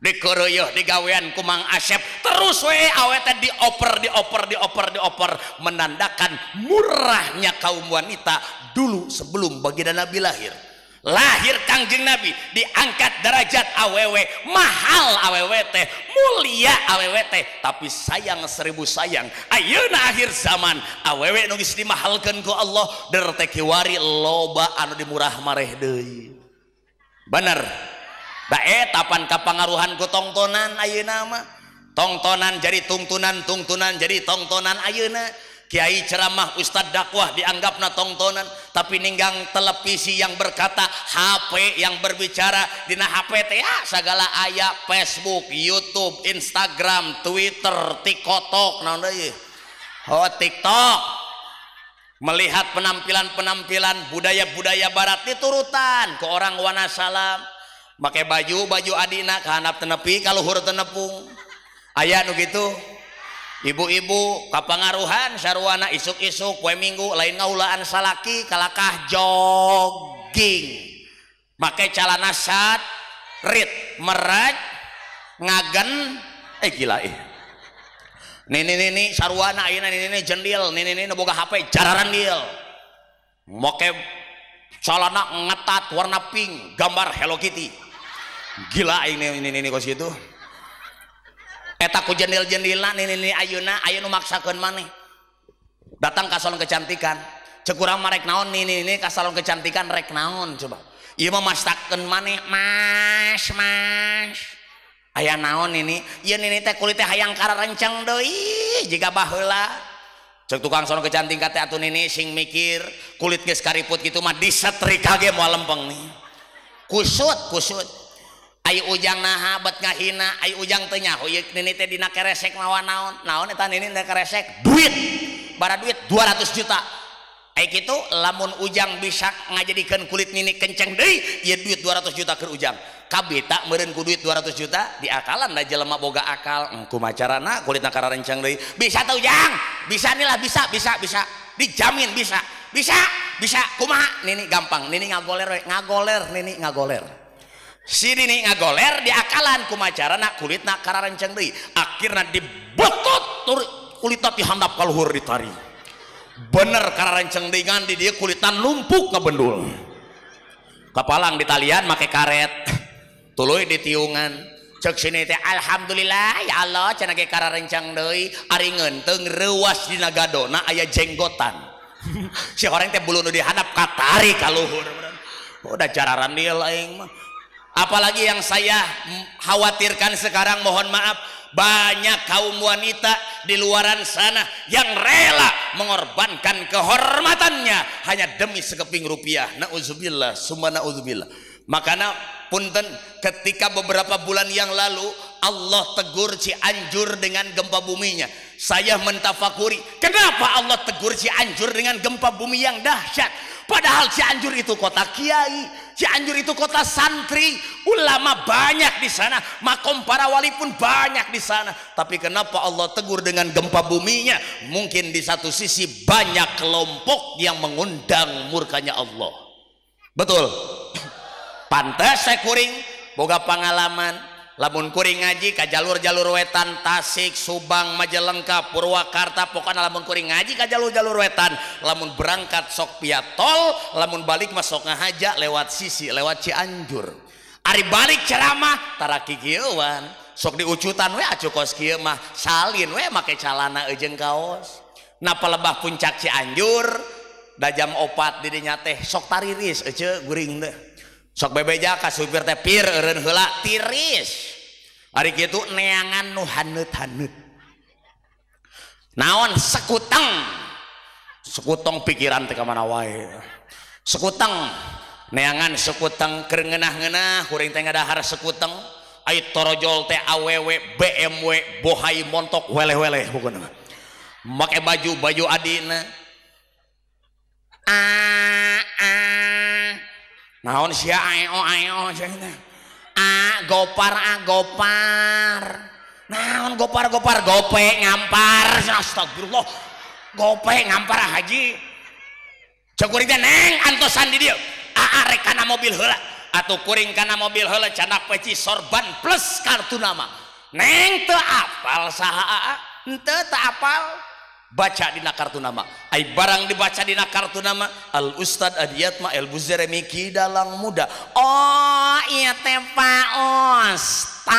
dikeureuyeun digawean ku Mang Asep terus we awewe teh dioper dioper dioper dioper, menandakan murahnya kaum wanita dulu sebelum baginda Nabi lahir. Lahir Kangjeng Nabi diangkat derajat awewe, mahal awewe teh, mulia awewe teh, tapi sayang seribu sayang ayeuna akhir zaman awewe nu geus dimahalkeun ku Allah der teh kiwari loba anu dimurah mareh deui. Bener da eta pan kapangaruhan ku tongtonan ayeuna mah. Tongtonan jadi tungtunan, tungtunan jadi tongtonan ayeuna. Kiai ceramah, ustad dakwah dianggapna tongtonan, tapi ninggang televisi yang berkata, HP yang berbicara, dina HP teh ya segala aya, Facebook, YouTube, Instagram, Twitter, TikTok, naon deui? Oh, TikTok. Melihat penampilan-penampilan budaya-budaya barat diturutan ke orang Wanasalam, make baju baju adina ka handap teu nepi ka luhur teu nepung. Aya nu kitu. Ibu-ibu kapangaruhan sarwana isuk-isuk poe Minggu lain ngaulaan salaki kalakah jogging make calana sat rit meraj ngagen gila nini nini sarwana ayeuna nini nini jendil nini nini boga HP jararandil make calana ngetat warna pink gambar Hello Kitty gila ini nini nini kos kitu. Eta ku jendil-jendilna nini ayeuna aya nu maksakeun maneh datang ka salon kecantikan cek urang mah rek naon nini nini ka salon kecantikan rek naon coba ieu mah mastakeun maneh mas mas aya naon nini ieu nini teh kulit teh hayang kararenceng deui jiga baheula cek tukang salon kecantikan teh atuh nini sing mikir kulit geus kariput kitu mah disetrika ge moal lempeng nih kusut kusut. Ai ujang naha bet ngahina, ai ujang teu nyaho ieu nini teh dina keresek mawa naon? Naon eta nini teh keresek? Duit. Bara duit 200 juta. Ai kitu lamun ujang bisa ngajadikeun kulit nini kenceng deui, ieu duit 200 juta keur ujang. Kabita meureun ku duit 200 juta diakalan da jelema boga akal. Kumaha carana kulitna kararenceng deui? Bisa teu ujang? Bisa nih lah, bisa, bisa, bisa. Dijamin bisa. Bisa, bisa. Kumaha? Nini gampang, nini ngagoler we, ngagoler nini ngagoler. Si nini ngagoler diakalan kumacarana kulitna kararenceng deui, akhirna dibetot kulitna dihandap ka luhur ditari. Bener kararenceng deui ngan di dieu kulitna numpuk ngabendul. Kapalang ditalian make karet, tuluy ditiungan. Cek sini teh alhamdulillah ya Allah cenah ge kararenceng deui, ari ngeunteung reuas dina gadona aya jenggotan. Si horeng teh bulu nu dihandap katarik ka luhur. Udah jararandil aing mah. Apalagi yang saya khawatirkan sekarang, mohon maaf, Banyak kaum wanita di luaran sana yang rela mengorbankan kehormatannya hanya demi sekeping rupiah. Na'udzubillah, summa na'udzubillah. Makanya punten, ketika beberapa bulan yang lalu Allah tegur Cianjur dengan gempa buminya, saya mentafakuri, kenapa Allah tegur Cianjur dengan gempa bumi yang dahsyat? Padahal Cianjur itu kota kiai, Cianjur itu kota santri, ulama banyak di sana, makom para wali pun banyak di sana. Tapi kenapa Allah tegur dengan gempa buminya? Mungkin di satu sisi banyak kelompok yang mengundang murkanya Allah. Betul. Pantes saya kuring boga pengalaman. Lamun kuring ngaji ka jalur-jalur wetan Tasik, Subang, Majalengka, Purwakarta, pokoknya lamun kuring ngaji ka jalur-jalur wetan, lamun berangkat sok pia tol, lamun balik mah sok ngahaja lewat sisi, lewat Cianjur. Ari balik ceramah tara kikieuan, sok diucutan we acu kos kieu mah, salin we make calana jeung kaos. Napa lebah puncak Cianjur, da jam 4 di dinya teh sok tariris ece guring teh. Sok bebeja ka supir teh pir eureun heula tiris. Ari kitu neangan nu haneut-haneut. Naon sekuteng. Sekuteng pikiran teh ka mana wae. Sekuteng neangan sekuteng keur ngeunah-ngeunah kuring teh ngadahar sekuteng. Ai torojol teh awewe BMW bohai montok weleh-weleh pokona. Make baju-baju adina. Naon sia aeo aeo cenah. A gopar a gopar. Naon gopar gopar gope ngampar. Astagfirullah. Gope ngampar haji. Cek kuring teh neng antosan di dieu. Aa rek kana mobil heula. Atuh kuring kana mobil heula candak peci sorban plus kartu nama. Neng teu apal saha aa? Henteu teu apal. Baca dina kartu nama. Ai barang dibaca dina kartu nama Al Ustad Adiyatma El Buzeremi Ki Dalang Muda. Oh iya teh Pak Ustad.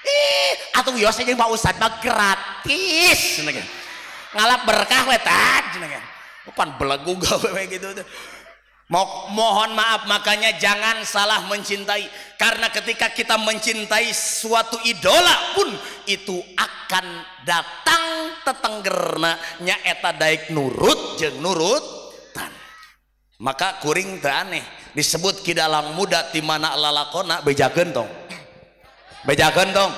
Ih, atuh wios jeung Pak Ustad mah gratis cenah. Ngalap berkah we tad cenah. Pan belegu gawe we gitu teh. Mohon maaf, makanya jangan salah mencintai, karena ketika kita mencintai suatu idola pun itu akan datang tetenggerna nyaeta daek nurut jeung nurutan. Maka kuring teu aneh disebut Ki Dalang Muda ti mana lalakona bejakeun tong. Bejakeun tong.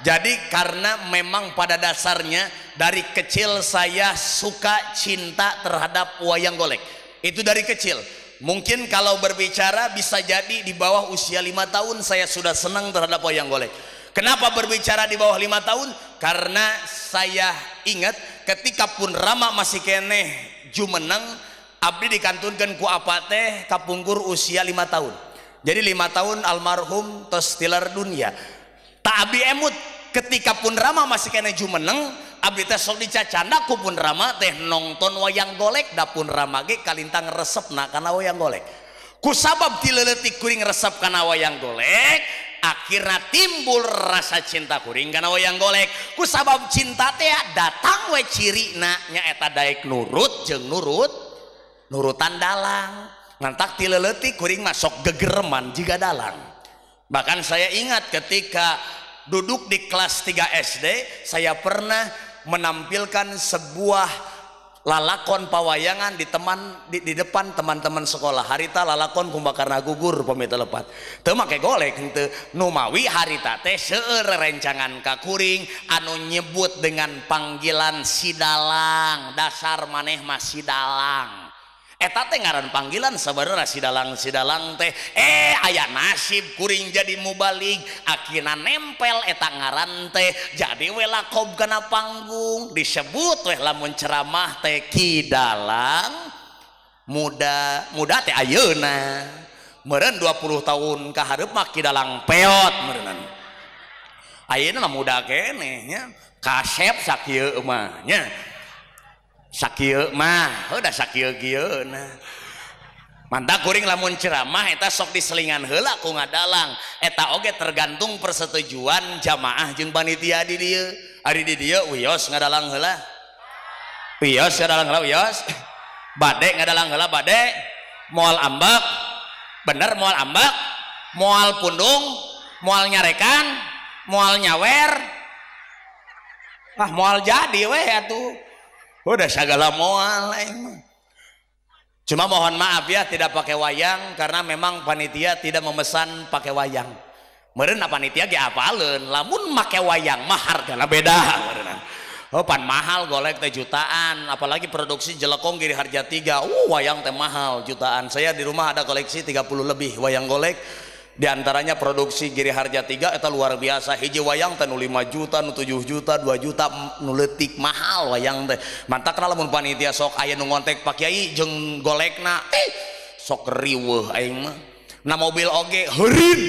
Jadi karena memang pada dasarnya dari kecil saya suka cinta terhadap wayang golek. Itu dari kecil. Mungkin kalau berbicara bisa jadi di bawah usia 5 tahun saya sudah senang terhadap wayang golek. Kenapa berbicara di bawah 5 tahun? Karena saya ingat ketika pun Rama masih keneh jumeneng, abdi dikantunkan ku apa teh kapungkur usia 5 tahun. Jadi 5 tahun almarhum tos tilar dunia. Tak abdi emut ketika pun Rama masih keneh jumeneng, abdi teh sok dicacanda ku pun Rama teh nonton wayang golek, da pun Rama ge kalintang resepna kana wayang golek. Ku sabab ti leutik kuring resep kana wayang golek, akhirna timbul rasa cinta kuring kana wayang golek. Ku sabab cinta teh datang we cirina nyaeta daek nurut jeung nurut nurutan dalang. Ngantak ti leutik kuring mah sok gegereman jiga dalang. Bahkan saya ingat ketika duduk di kelas 3 SD, saya pernah menampilkan sebuah lalakon pawayangan di depan teman-teman sekolah. Harita lalakon Kumbakarna gugur pamit lepat. Teu make golek henteu. Numawi harita teh seueur rencangan ka kuring anu nyebut dengan panggilan si dalang. Dasar maneh mah si dalang. Eta teh ngaran panggilan sebenarnya si dalang teh aya nasib kuring jadi mubalig akhirna nempel eta ngaran teh jadi we lakob kana panggung disebut weh lamun ceramah teh Ki Dalang muda muda teh ayeuna meureun 20 tahun ka hareup mah Ki Dalang peot meureunna ayeuna mah muda keneh nya kasep sakieu mah nya sakieu mah udah sakieu kieu nah mantap kuring lamun ceramah eta sok diselingan heula ku ngadalang eta oge tergantung persetujuan jamaah jeung panitia di dieu. Ari di dieu wios ngadalang heula, wios ngadalang heula, wios bade ngadalang heula, bade moal ambek bener, moal ambek, moal pundung, moal nyarekan, Moal nyawer. Ah moal jadi weh atuh. Udah segala moal aing mah. Cuma mohon maaf ya tidak pakai wayang karena memang panitia tidak memesan pakai wayang. Meureun panitia ge apaleun, lamun make wayang mah hargana beda meureun. Oh pan mahal golek teh jutaan, apalagi produksi Jelekong Giri Harja 3. Wayang teh mahal jutaan. Saya di rumah ada koleksi 30 lebih wayang golek. Di antaranya produksi Giri Harja 3 eta luar biasa. Hiji wayang teh nu 5 juta, nu 7 juta, 2 juta, nu leutik mahal wayang teh. Mantakna lamun panitia sok aya nu ngontek Pak Kiai jeung golekna, sok riweuh aing mah. Na mobil oge heurin.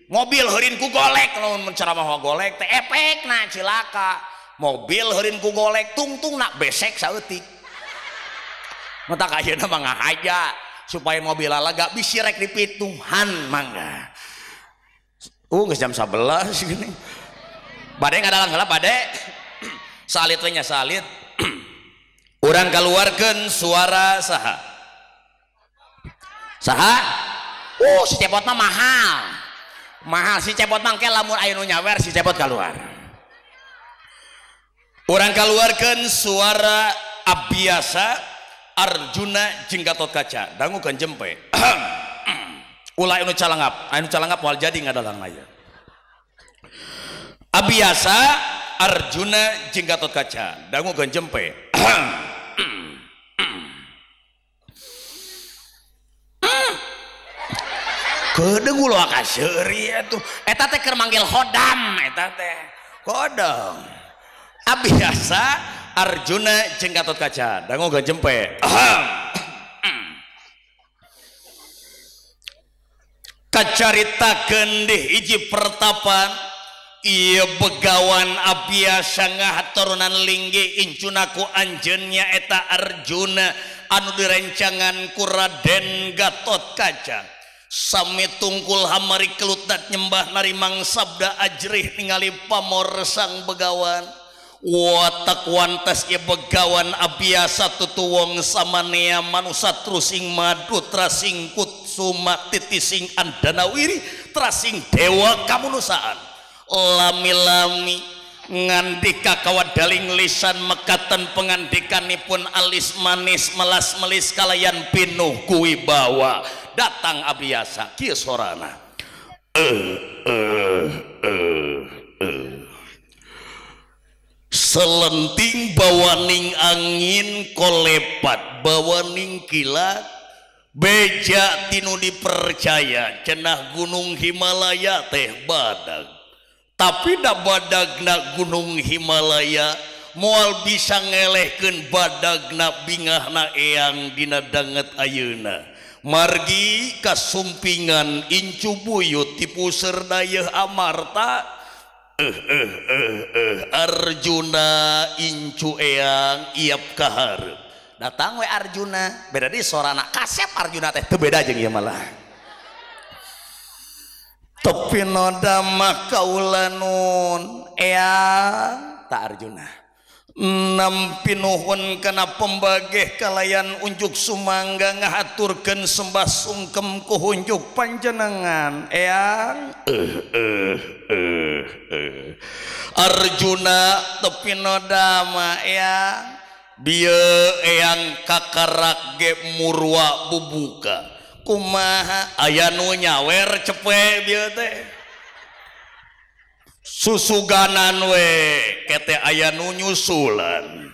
Mobil heurin ku golek lamun ceramah golek teh efekna cilaka. Mobil heurin ku golek tungtungna besek saeutik. Matak ayeuna mah ngahaja supaya mobil lalaga bisi rek dipituhan mangga. Geus jam 11 gini. Bade ngadalang heula bade. Salit we nya salit. Urang kaluarkeun suara saha? Saha? Si Cepot mah mahal. Mahal si Cepot mah engke lamun aya nu nyawer si Cepot kaluar. Urang kaluarkeun suara Abiyasa Arjuna jeung Gatotkaca dangukeun jempe. Ulah anu calangap, anu calangap moal jadi ngadalang aya. Abiyasa Arjuna jeung Gatotkaca dangukeun jempe. Kedeung ulah ka seuri atuh. Eta teh keur manggil khodam eta teh. Khodam. Abiyasa Arjuna jeung Gatotkaca dangukeun jempe. Kacaritakeun di hiji pertapan ieu begawan Abiyasa ngahaturunan linggi incuna ku anjeun nyaeta Arjuna anu direncangan ku Raden Gatotkaca. Sami tungkul hamari kelutat nyembah narimang sabda ajrih ningali pamor sang begawan. Watak wantas ieu begawan Abiyasa tutuwong samanea manusa trusing madu trasing kutsuma titising andanawiri trasing dewa kamunusaan. Lami-lami ngandika kawadaling lisan mekatan pengandikanipun alis manis melas melis kalayan pinuh kuwibawa. Datang Abiyasa kieu sorana. Selenting bawaning angin kolepat bawaning kilat beja tinu dipercaya cenah gunung Himalaya teh badag. Tapi da badagna gunung Himalaya moal bisa ngelehkeun badagna bingahna eyang dina danget ayeuna. Margi kasumpingan incu buyut tipu serdayeuh amarta. Arjuna incu eyang iap kaharep. Datang we Arjuna, beda di sorana kasep Arjuna teh teu beda jeung ieu malah. Tepi noda mah kaula nun eyang ta Arjuna. Nampi nuhun kana pembageh kalayan unjuk sumangga ngahaturkeun sembah sungkem ku hunjuk panjenengan eyang. Arjuna tepi noda mah eyang bieu eyang kakarak ge murwa bubuka kumaha aya nu nyawer cepe bieu teh susuganan we kete aya nu nyusulan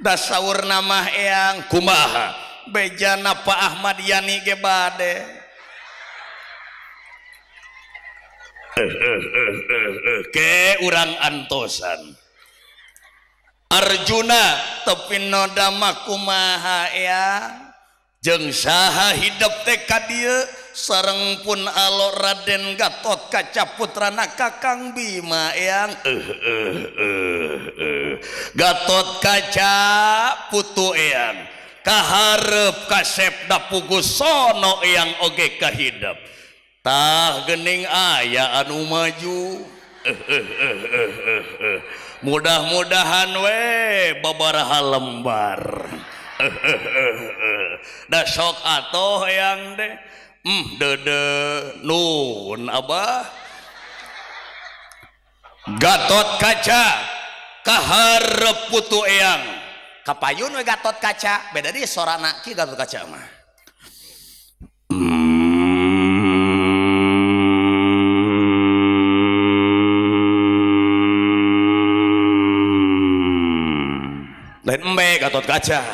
dasaurna mah eyang kumaha bejana Pak Ahmad Yani ge bade. Ke urang antosan Arjuna tepi noda mah kumaha eyang jeung saha hidep teh ka dieu sareng pun alo Raden Gatotkaca putrana Kakang Bima eyang. Gatotkaca putu eyang kaharep kasep da pugu sono eyang oge kahidep tah geuning aya anu maju. Mudah-mudahan we babaraha lembar. Da sok atoh eyang deh. Dede nun abah. Gatot Kaca kaharep putu eyang kapayun we Gatot Kaca beda di sorana ki Gatot Kaca mah. Lain embe Gatot Kaca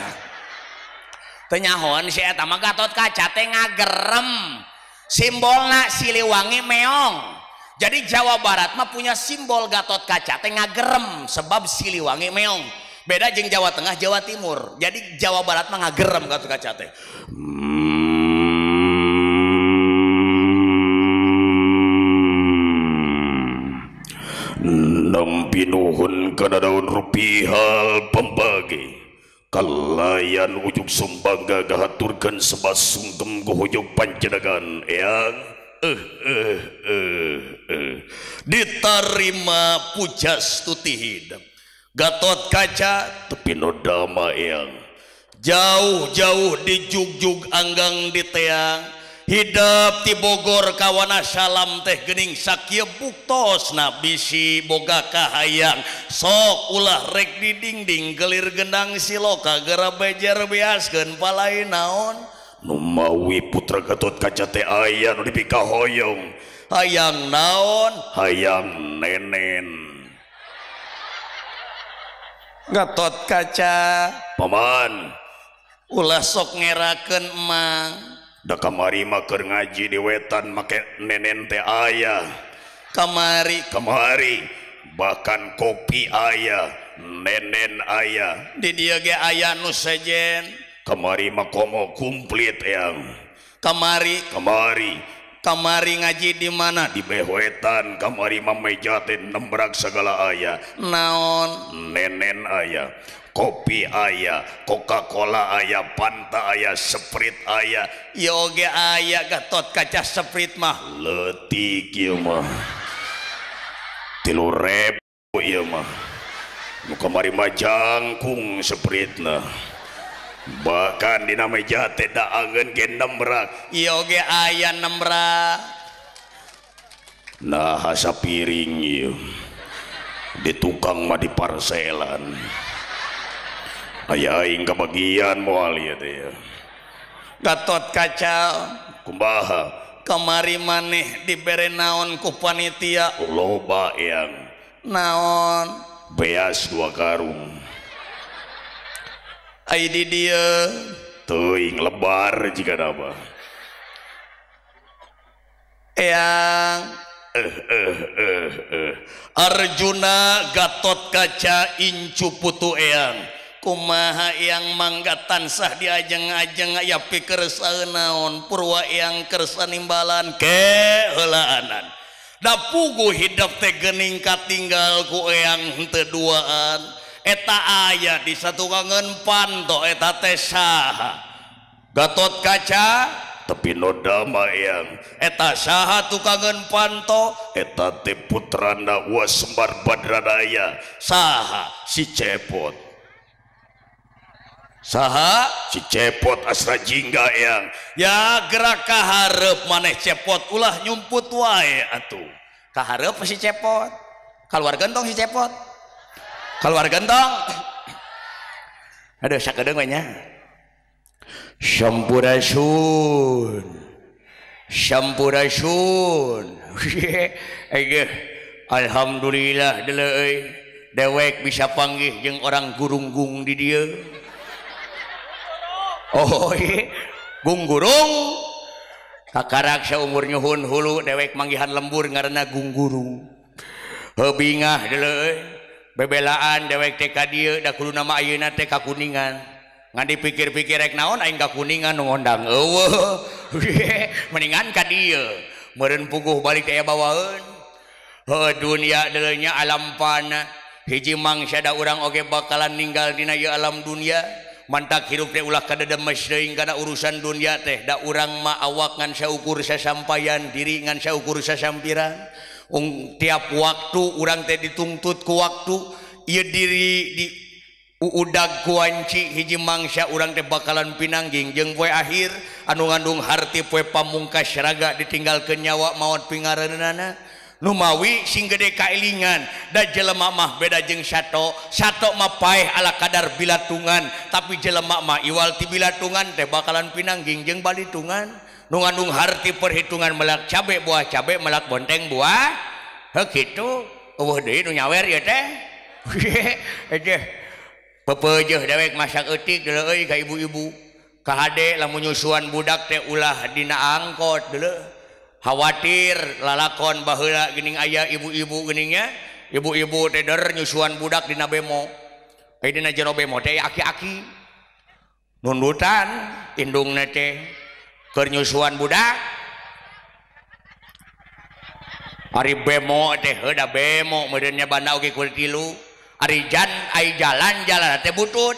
teu nyahoan si eta mah Gatot Kaca teh ngagerem simbolna Siliwangi meong. Jadi Jawa Barat mah punya simbol Gatot Kaca teh ngagerem sebab Siliwangi meong. Beda jeung Jawa Tengah, Jawa Timur. Jadi Jawa Barat mah ngagerem Gatot Kaca teh. Nampi nuhun kana daun rupihal pembagi kalayan ujug sumbangga gahaturkeun sebab sungkem gohoyog panjenengan eyang. Diterima pujas tuti hidup Gatot Kaca tepi nodama eyang jauh-jauh dijugjug anggang di teang hidup ti Bogor kawana salam teh gening sakieu buktosna bisi boga kahayang sok ulah rek di dingding gelir gendang siloka gera bejer beaskeun palai naon. Numawi putra Gatot Kaca teh aya nu dipikahoyong hayang naon hayang nenen. Gatot Kaca paman ulah sok ngerakeun emang da kamari mah keur ngaji di wetan make nenen teh aya kamari kamari bahkan kopi aya nenen aya di dieu ge aya nu sejen kamari mah komo komplit yang kamari kamari kamari ngaji di mana di bewetan kamari mah meja teh nembrak segala aya naon nenen aya kopi aya Coca-Cola aya Fanta aya Sprite aya ieu oge aya Gatot Kaca Sprite mah leutik ieu mah 3.000 ieu mah nu kamari mah jangkung Sprite-na bahkan dina meja teh daangeun ge nembrak ieu oge aya nembrak nah sapiring ieu di tukang mah di parselan aya aing kabagian moal ieu teh. Gatot Kaca kumaha kamari maneh dibere naon ku panitia loba yang naon beas 2 karung ai di dieu teuing lebar jika apa eyang Arjuna Gatot Kaca incu putu eyang kumaha eyang mangga tansah diajeng-ajeng aya pikersa naon purwa eyang kersa nimbalan keheulaanan da puguh hidup teh geuning katinggal ku eyang henteu duaan eta aya di satukangeun panto eta teh saha Gatot Kaca tepi nodama eyang eta saha tukangeun panto eta teh putrana Wa Semar Badranaya saha si Cepot saha si Cepot Asra Jingga eyang ya gerak kaharep maneh Cepot ulah nyumput wae atuh kaharep si Cepot kaluar gentong si Cepot keluar gentong aduh sakedeung we nya sampurasun sampurasun. Alhamdulillah deuleu euy dewek bisa panggih jeung orang gurunggung di dieu. Oh gunggurung kakarak saumur nyuhun hulu dewek manggihan lembur ngaranna gunggurung. Heuh bingah deuleu euy bebelaan dewek teh ka dieu da kuduna mah ayeuna teh ka Kuningan. Ngan dipikir-pikir rek naon aing ka Kuningan nu ngondang eueuh. Mendingan ka dieu. Meureun puguh balik teh bawaeun. Heuh dunia deuleu nya alam fana. Hiji mangsa da urang oge bakalan ninggal dina ieu alam dunia. Mantak hirup teh ulah kadedemes teuing kana urusan dunia teh. Da urang mah awak ngan saukur sasampayan, diri ngan saukur sasampiran. Tiap waktu urang teh dituntut ku waktu, ieu diri di udag kuanci hiji mangsa urang teh bakalan pinangging jeung poe akhir anu ngandung harti poe pamungkas raga ditinggalkeun nyawa maot pingareunana. Numawi sing gede kailingan da jelema mah beda jeung sato. Sato mah paeh ala kadar bilatungan, tapi jelema mah iwal ti bilatungan teh bakalan pinangging jeung balitungan. Nu ngandung harti perhitungan melak cabe buah cabe melak bonteng buah. Heuh kitu eueuh deui nu nyawer ieu teh. Teh pepeujeuh dewek masak eutik deuleu euy ka ibu-ibu. Kahade lamun nyusuan budak teh ulah dina angkot deuleu. Khawatir lalakon baheula geuning aya ibu-ibu geuningnya, ibu-ibu teh der nyusuan budak dina bemo. Aya dina jero bemo teh aki-aki nundutan indungna teh keur nyusuan budak. Ari bemo teh heuh da bemo meureun nya banda oge kulit tilu. Ari jan ai jalan-jalan teh butut.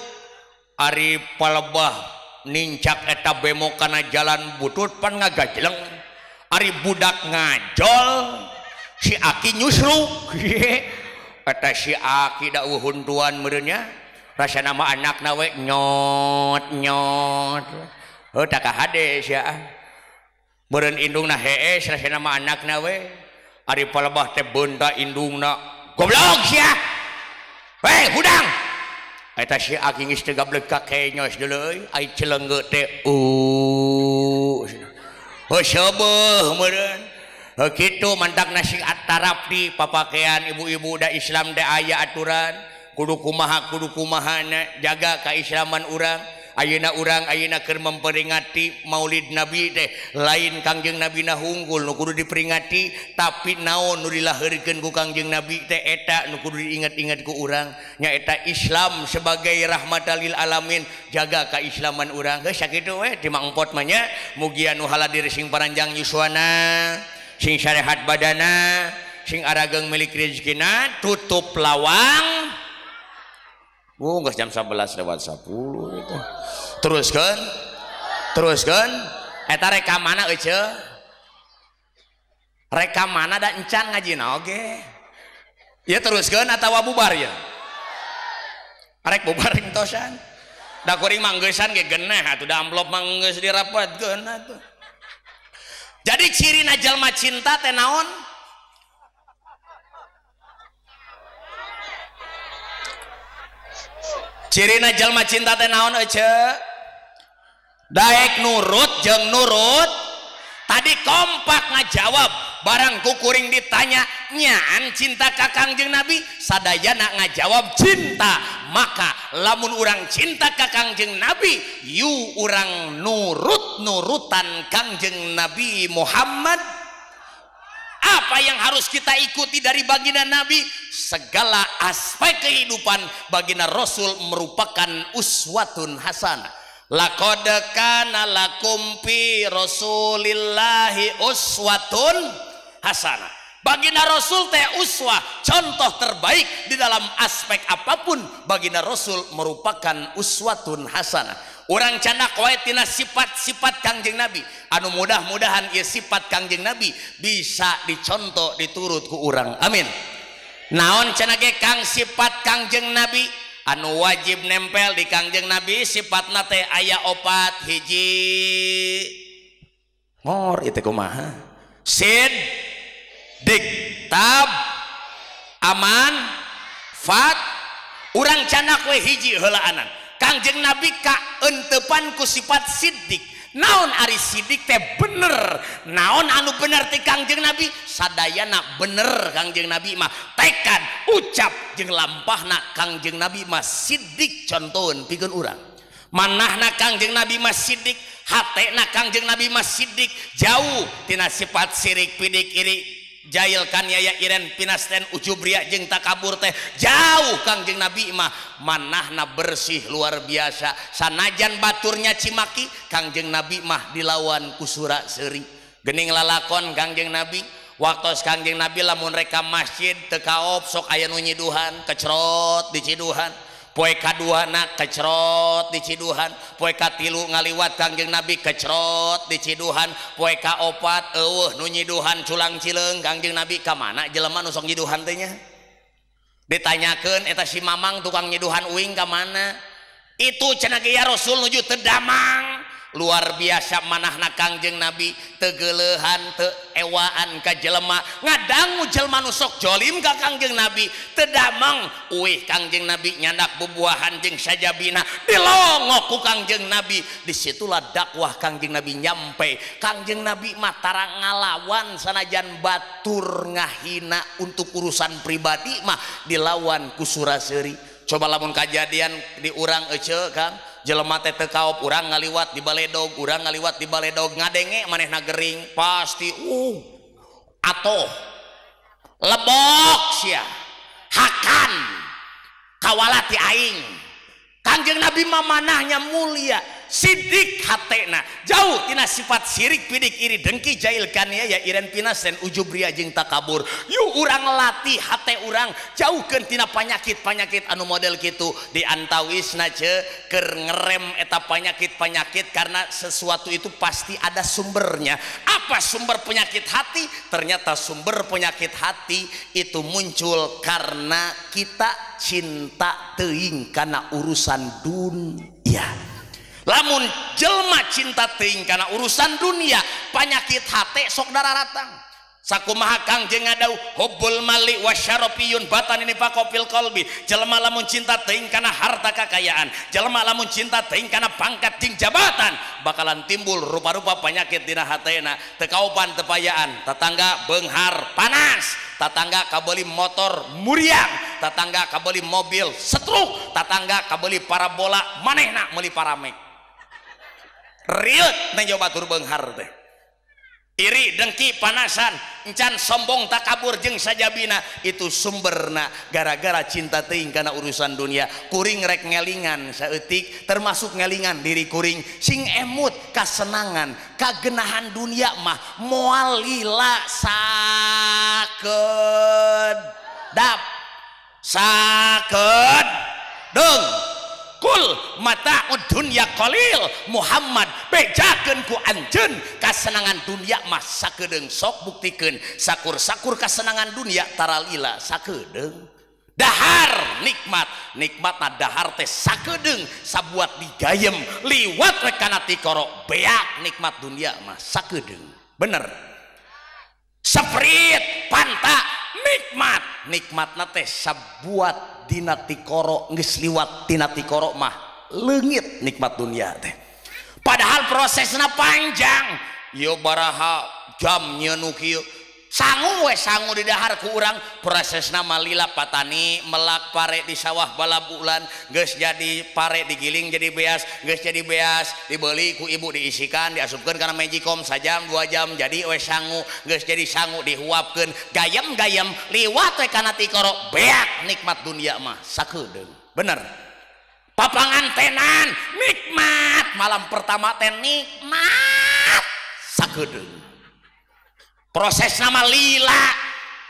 Ari palebah nincak eta bemo kana jalan butut pan ngagajleng. Ari budak ngajol si aki nyusruk. Eta si aki da eueuh huntuan meureun nya rasana mah anakna we nyot nyot. Heuh tah kahade sia. Meureun indungna hees rasana mah anakna we. Ari palebah teh beunta indungna goblok sia. Hei hudang. Eta si aki geus teu gableg ka kenyos deuleu euy ai celengge teh heuh seubeuh meureun. Heuh kitu mantakna sing atarap di papakean ibu-ibu da Islam teh aya aturan kudu kumaha kumahana jaga keislaman urang. Ayeuna urang ayeuna keur memperingati Maulid Nabi teh lain Kangjeng Nabi na hungkul nu kudu diperingati, tapi naon nu dilahirkeun ku Kangjeng Nabi teh eta nu kudu diingat-ingat ku urang nyaeta Islam sebagai rahmatan lil alamin, jaga keislaman urang. Geus sakitu we ti Mang Empot mah nya, mugia nu haladir sing paranjang yuswana, sing sarehat badana, sing arageng milik rezekina, tutup lawang. Geus jam 11:10 gitu. Teruskeun. Teruskeun. Eta reka mana euy? Reka mana da encan ngajina oge. Ya teruskeun atawa bubar ya? Arek bubar entosan. Da kuring mah geusan ge geneh atuh da amplop mah geus dirapatkeun atuh. Jadi cirina jalma cinta teh naon? Cirina jalma cinta teh naon euce? Daek nurut jeung nurut. Tadi kompak ngajawab barang kukuring ditanya nyaan cinta ka Kangjeng Nabi, sadayana ngajawab cinta. Maka lamun urang cinta ka Kangjeng Nabi, yu urang nurut-nurutan Kangjeng Nabi Muhammad. Apa yang harus kita ikuti dari baginda Nabi? Segala aspek kehidupan baginda Rasul merupakan uswatun hasanah. Laqad kana lakum fi rasulillahi uswatun hasanah. Baginda Rasul teh uswah, contoh terbaik di dalam aspek apapun. Baginda Rasul merupakan uswatun hasanah. Urang candak wae tina sifat-sifat Kangjeng Nabi. Anu mudah-mudahan ieu sifat Kangjeng Nabi bisa dicontoh diturut ku urang. Amin. Naon cenah ge Kang sifat Kangjeng Nabi? Anu wajib nempel di Kangjeng Nabi sifatna teh aya opat. Hiji ngor ieu teh kumaha? Sid, dik, tab, aman, fat. Urang candak we hiji heulaanan. Kangjeng Nabi kaentepan ku sifat siddiq. Naon ari siddiq teh bener. Naon anu bener ti Kangjeng Nabi? Sadayana bener Kangjeng Nabi mah. Tekad, ucap jeung lampahna Kangjeng Nabi mah siddiq, contoheun pikeun urang. Manahna Kangjeng Nabi mah siddiq, hatena Kangjeng Nabi mah siddiq, jauh tina sifat sirik, pidik, iri, jail kaniaya iren pinasten ujubria jeung takabur teh jauh Kangjeng Nabi mah. Manahna bersih luar biasa, sanajan baturnya cimaki Kangjeng Nabi mah dilawan ku sura seuri. Geuning lalakon Kangjeng Nabi waktos Kangjeng Nabi lamun reka masjid teu kaop sok aya nu nyiduhan, kecrot diciduhan. Poe kaduana kecrot diciduhan, poe katilu ngaliwat Kangjeng Nabi kecrot diciduhan, poe kaopat eueuh nu nyiduhan culang cileung Kangjeng Nabi. Ka mana jelema nu sok nyiduhan teh nya? Ditanyakeun eta si Mamang tukang nyiduhan uing ka mana? Itu cenah ge ya Rasul nuju teu damang. Luar biasa manahna Kangjeng Nabi teu geuleuhan teu ewaan ka jelema ngadangu jelema nu sok jolim ka Kangjeng Nabi teu damang uih Kangjeng Nabi nyandak bubuahan jeung sajabina dilongok ku Kangjeng Nabi. Disitulah dakwah Kangjeng Nabi nyampe. Kangjeng Nabi mah tara ngalawan sanajan batur ngahina untuk urusan pribadi mah dilawan ku suraseuri. Coba lamun kajadian di urang ece Kang, jelema teh teu kaop urang ngaliwat di baledog, urang ngaliwat di baledog ngadenge manehna gering pasti atoh lebok sia hakan kawalati aing. Kangjeng Nabi mah manahnya mulia, sidik hatena, jauh tina sifat sirik, pidik, iri, dengki, jail, kaniaya, iren pinasen, ujub, ria jeung takabur. Yuk urang latih hate urang jauhkeun tina panyakit-panyakit anu model kitu. Di antawisna ce keur ngerem eta panyakit-panyakit karena sesuatu itu pasti ada sumbernya. Apa sumber penyakit hati? Ternyata sumber penyakit hati itu muncul karena kita cinta teuing kana urusan dunia. Lamun jelma cinta teuing kana urusan dunia, penyakit hate sok dararatang. Sakumaha Kangjeng ngadau hubbul mali wasyarafiyun batan ini faqofil qalbi. Jelema lamun cinta teuing kana harta kakayaan, jelema lamun cinta teuing kana pangkat jeung jabatan, bakalan timbul rupa-rupa penyakit dina hatena. Teu kaopan teu payaan, tetangga beunghar panas, tetangga kabeuli motor muriang, tetangga kabeuli mobil setruk, tetangga kabeuli parabola manehna meuli paramek. Riut nenjo batur beunghar teh. Iri, dengki, panasan, encan sombong, takabur jeung sajabina, itu sumberna gara-gara cinta teuing kana urusan dunia. Kuring rek ngelingan saeutik, termasuk ngelingan diri kuring sing emut kasenangan, kagenahan dunia mah moal lila sakedap sakedeng. Kul mata'ud dunya qalil Muhammad bejakeun ku anjeun kasenangan dunia mah sakedeung. Sok buktikeun sakur-sakur kasenangan dunia taralila sakedeung. Dahar nikmat, nikmatna dahar teh sakedeung sabuat digayem liwat rek kana tikoro beak nikmat dunia mah sakedeung. Bener. Seprit panta nikmat, nikmatna teh sabuat dina tikoro geus liwat tina tikoro mah leungit nikmat dunia teh. Padahal prosesna panjang. Ieu baraha jam nyeun nu kieu. Sangu we sangu di dahar ku urang, prosesna mah lila patani melak pare di sawah balabulan geus jadi pare digiling jadi beas, geus jadi beas dibeli ku ibu diisikan diasupkeun kana magicom sajam 2 jam jadi we sangu, geus jadi sangu dihuapkeun gayem-gayem liwat we kana tikoro beak nikmat dunia mah sakedeung. Bener. Papangantenan nikmat, malam pertama teh nikmat sakedeung. Proses nama lila,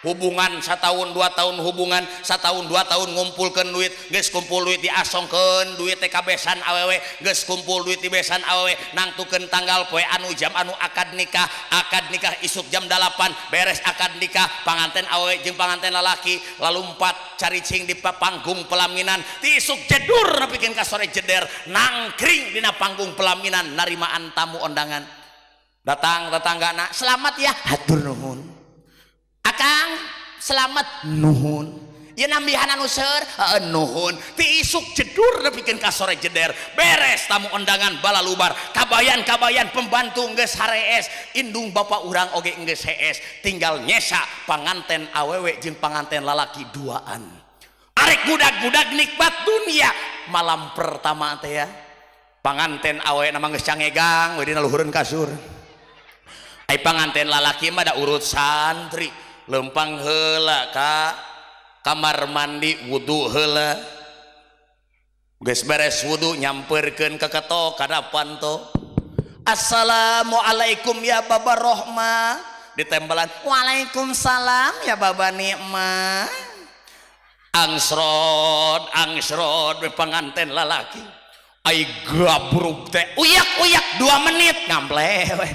hubungan setahun 2 tahun, hubungan setahun 2 tahun ngumpulkan duit, geus kumpul duit diasongkeun duit teh ka besan awewe, geus kumpul duit di besan awewe, nangtukeun tanggal poe anu jam anu akad nikah isuk jam 8 beres akad nikah, panganten awewe jeung panganten lalaki lalumpat caricing di panggung pelaminan, ti isuk jedur nepikeun ka sore jeder nangkring dina panggung pelaminan narimaan tamu undangan. Datang tetanggana, selamat ya, hatur nuhun. Akang, selamat nuhun. Ya nambihan anu seur, nuhun. Ti isuk jedur nepikeun ka sore jeder. Beres tamu undangan balalubar, kabayan-kabayan pembantu geus harees, indung bapak urang oge geus hees, tinggal nyesa panganten awewe jeung panganten lalaki duaan. Arek budak-budak nikmat dunia malam pertama teh ya. Panganten awewe na mah geus cangegang we dina luhureun kasur. Ai panganten lalaki mah da urut santri, lempang heula ka kamar mandi wudu heula. Geus beres wudu nyamperkeun ka ketok kana panto. Assalamualaikum ya Baba Rohmah. Ditembelan, waalaikumsalam ya Baba Nikmah. Angsrod, angsrod we panganten lalaki. Ai gabrug teh uyak-uyak 2 menit ngample we.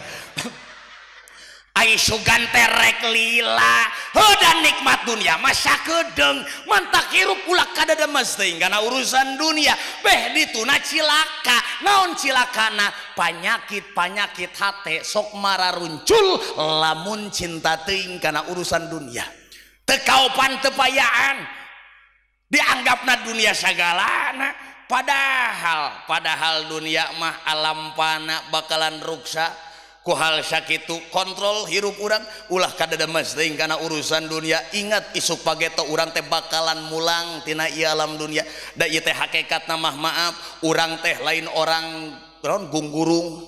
Ai sugan teh rek lila heuh dan nikmat dunia mah sakedeung mantak hirup ulah kadademes teuing kana urusan dunia beh dituna cilaka naon cilakana panyakit-panyakit hate sok mararuncul lamun cinta teuing kana urusan dunia teu kaopan teu payaan dianggapna dunia sagalana padahal dunia mah alam pana bakalan ruksa ku hal sakitu kontrol hirup urang ulah kadademes teuing kana urusan dunia ingat isuk pageto urang teh bakalan mulang tina ieu alam dunia da ieu teh hakikatna mah maaf urang teh lain orang Gunggurung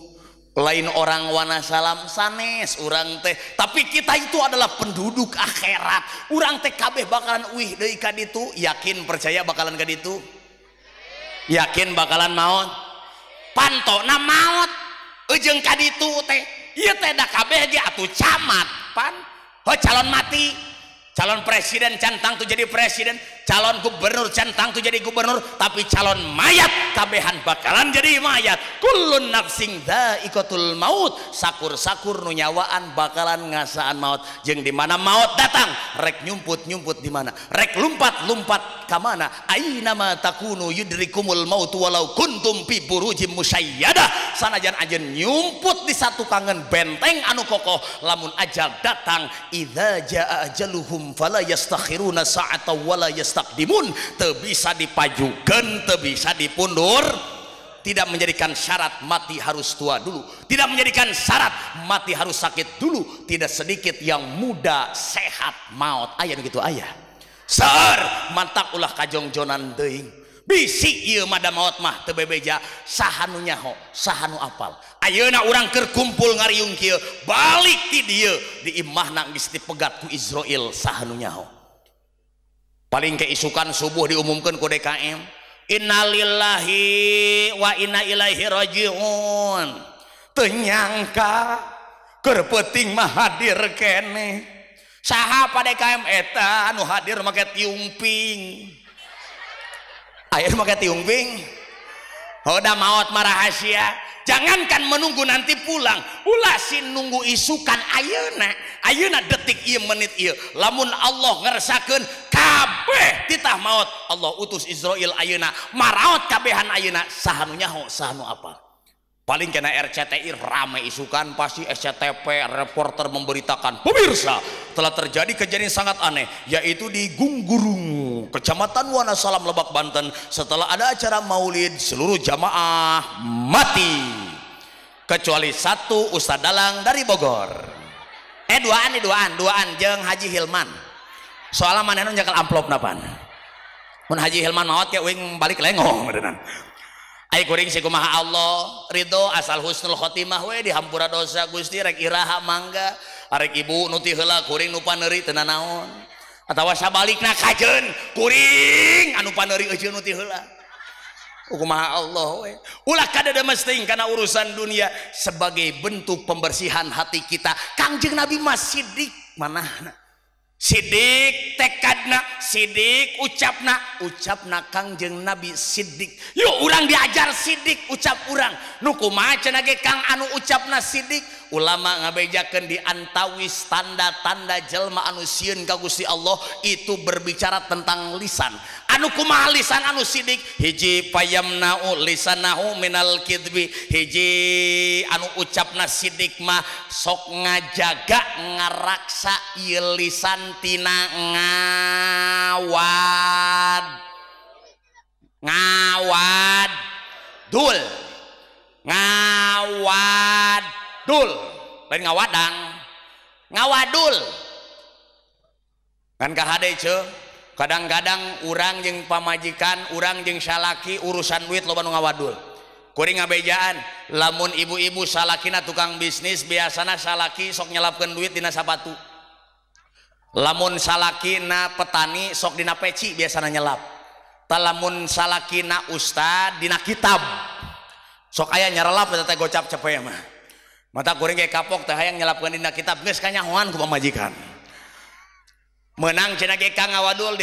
lain orang Wanasalam sanes urang teh tapi kita itu adalah penduduk akhirat urang teh kabeh bakalan uih deui ka ditu yakin percaya bakalan ka ditu yakin bakalan maot pantona maot ujung ka ditu teh ieu teh da kabeh ge atuh camat pan heuh calon mati calon presiden cantang tuh jadi presiden calon gubernur centang tuh jadi gubernur tapi calon mayat kabehan bakalan jadi mayat kullun nafsing dha'iqatul maut sakur-sakur nu nyawaan bakalan ngasaan maut jeung di mana maut datang rek nyumput-nyumput di mana rek lumpat-lumpat ka mana aina ma takunu yudrikumul maut walau kuntum fi burujim musyayyadah sanajan anjeun nyumput di satu kangen benteng anu kokoh lamun ajal datang idza jaa ajaluhum fala yastakhiruna sa'ata wala yastaqdimun teu bisa dipajukeun teu bisa dipundur tidak menjadikan syarat mati harus tua dulu tidak menjadikan syarat mati harus sakit dulu tidak sedikit yang muda sehat maut aya nu kitu aya seur mantak ulah kajongjonan teuing bisi ieu mah da maot mah teu bebeja saha nu nyaho saha nu apal ayeuna urang keur kumpul ngariung kieu balik ti dieu di imahna geus dipegat ku Israil saha nu nyaho paling keisukan subuh diumumkan ku DKM innalillahi wa inna ilaihi rajiun teu nyangka keur peuting mah hadir keneh saha pa DKM eta anu hadir make tiung ping aya make tiung ping hoda maot mah rahasia jangankan menunggu nanti pulang ulah sin nunggu isukan ayeuna ayeuna detik ieu menit ieu lamun Allah ngersakeun kabeh titah maot Allah utus Israil ayeuna maraot kabehan ayeuna saha nu nyaho saha nu apal paling kena RCTI rame isukan pasti SCTV reporter memberitakan pemirsa telah terjadi kejadian sangat aneh yaitu di Gunggurung Kecamatan Wanasalam Lebak Banten setelah ada acara maulid seluruh jamaah mati kecuali satu Ustadz Dalang dari Bogor duaan nih duaan jeung Haji Hilman soalnya manehna nyekel amplop napan mun Haji Hilman maot ke uing balik lengong beneran. Ai kuring si kumaha Allah ridho asal husnul khotimah we dihampura dosa Gusti rek iraha mangga arek ibu nu ti heula kuring nu paneuri teu nanaon atawa sabalikna kajeun kuring anu paneuri euceun nu ti heula kumaha Allah we ulah kadademes teuing kana urusan dunia sebagai bentuk pembersihan hati kita Kangjeng Nabi mah sidik manahna sidik tekadna sidik ucapna ucapna Kangjeng Nabi sidik yuk urang diajar sidik ucap urang nu kumaha cenah ge Kang anu ucapna sidik ulama ngabejakeun di antawis tanda-tanda jelma anu sieun ka Gusti Allah itu berbicara tentang lisan anu kumaha lisan anu sidik hiji payamna'u lisanahu minal kidbi hiji anu ucapna sidik mah sok ngajaga ngaraksa ieu lisan tina ngawad ngawad dul ngawad dul lain ngawadang ngawadul kan kahade ceu kadang-kadang urang jeung pamajikan urang jeung salaki urusan duit loba nu ngawadul kuring ngabejaan lamun ibu-ibu salakina tukang bisnis biasana salaki sok nyelapkeun duit dina sapatu lamun salakina petani sok dina peci biasana nyelap lamun salakina ustad dina kitab sok aya nyerelap eta teh gocap cepet mah mata kuring ge kapok teh hayang nyelapkeun dina kitab geus kanyahoan ku pamajikan menang cenah ge Kang ngawadul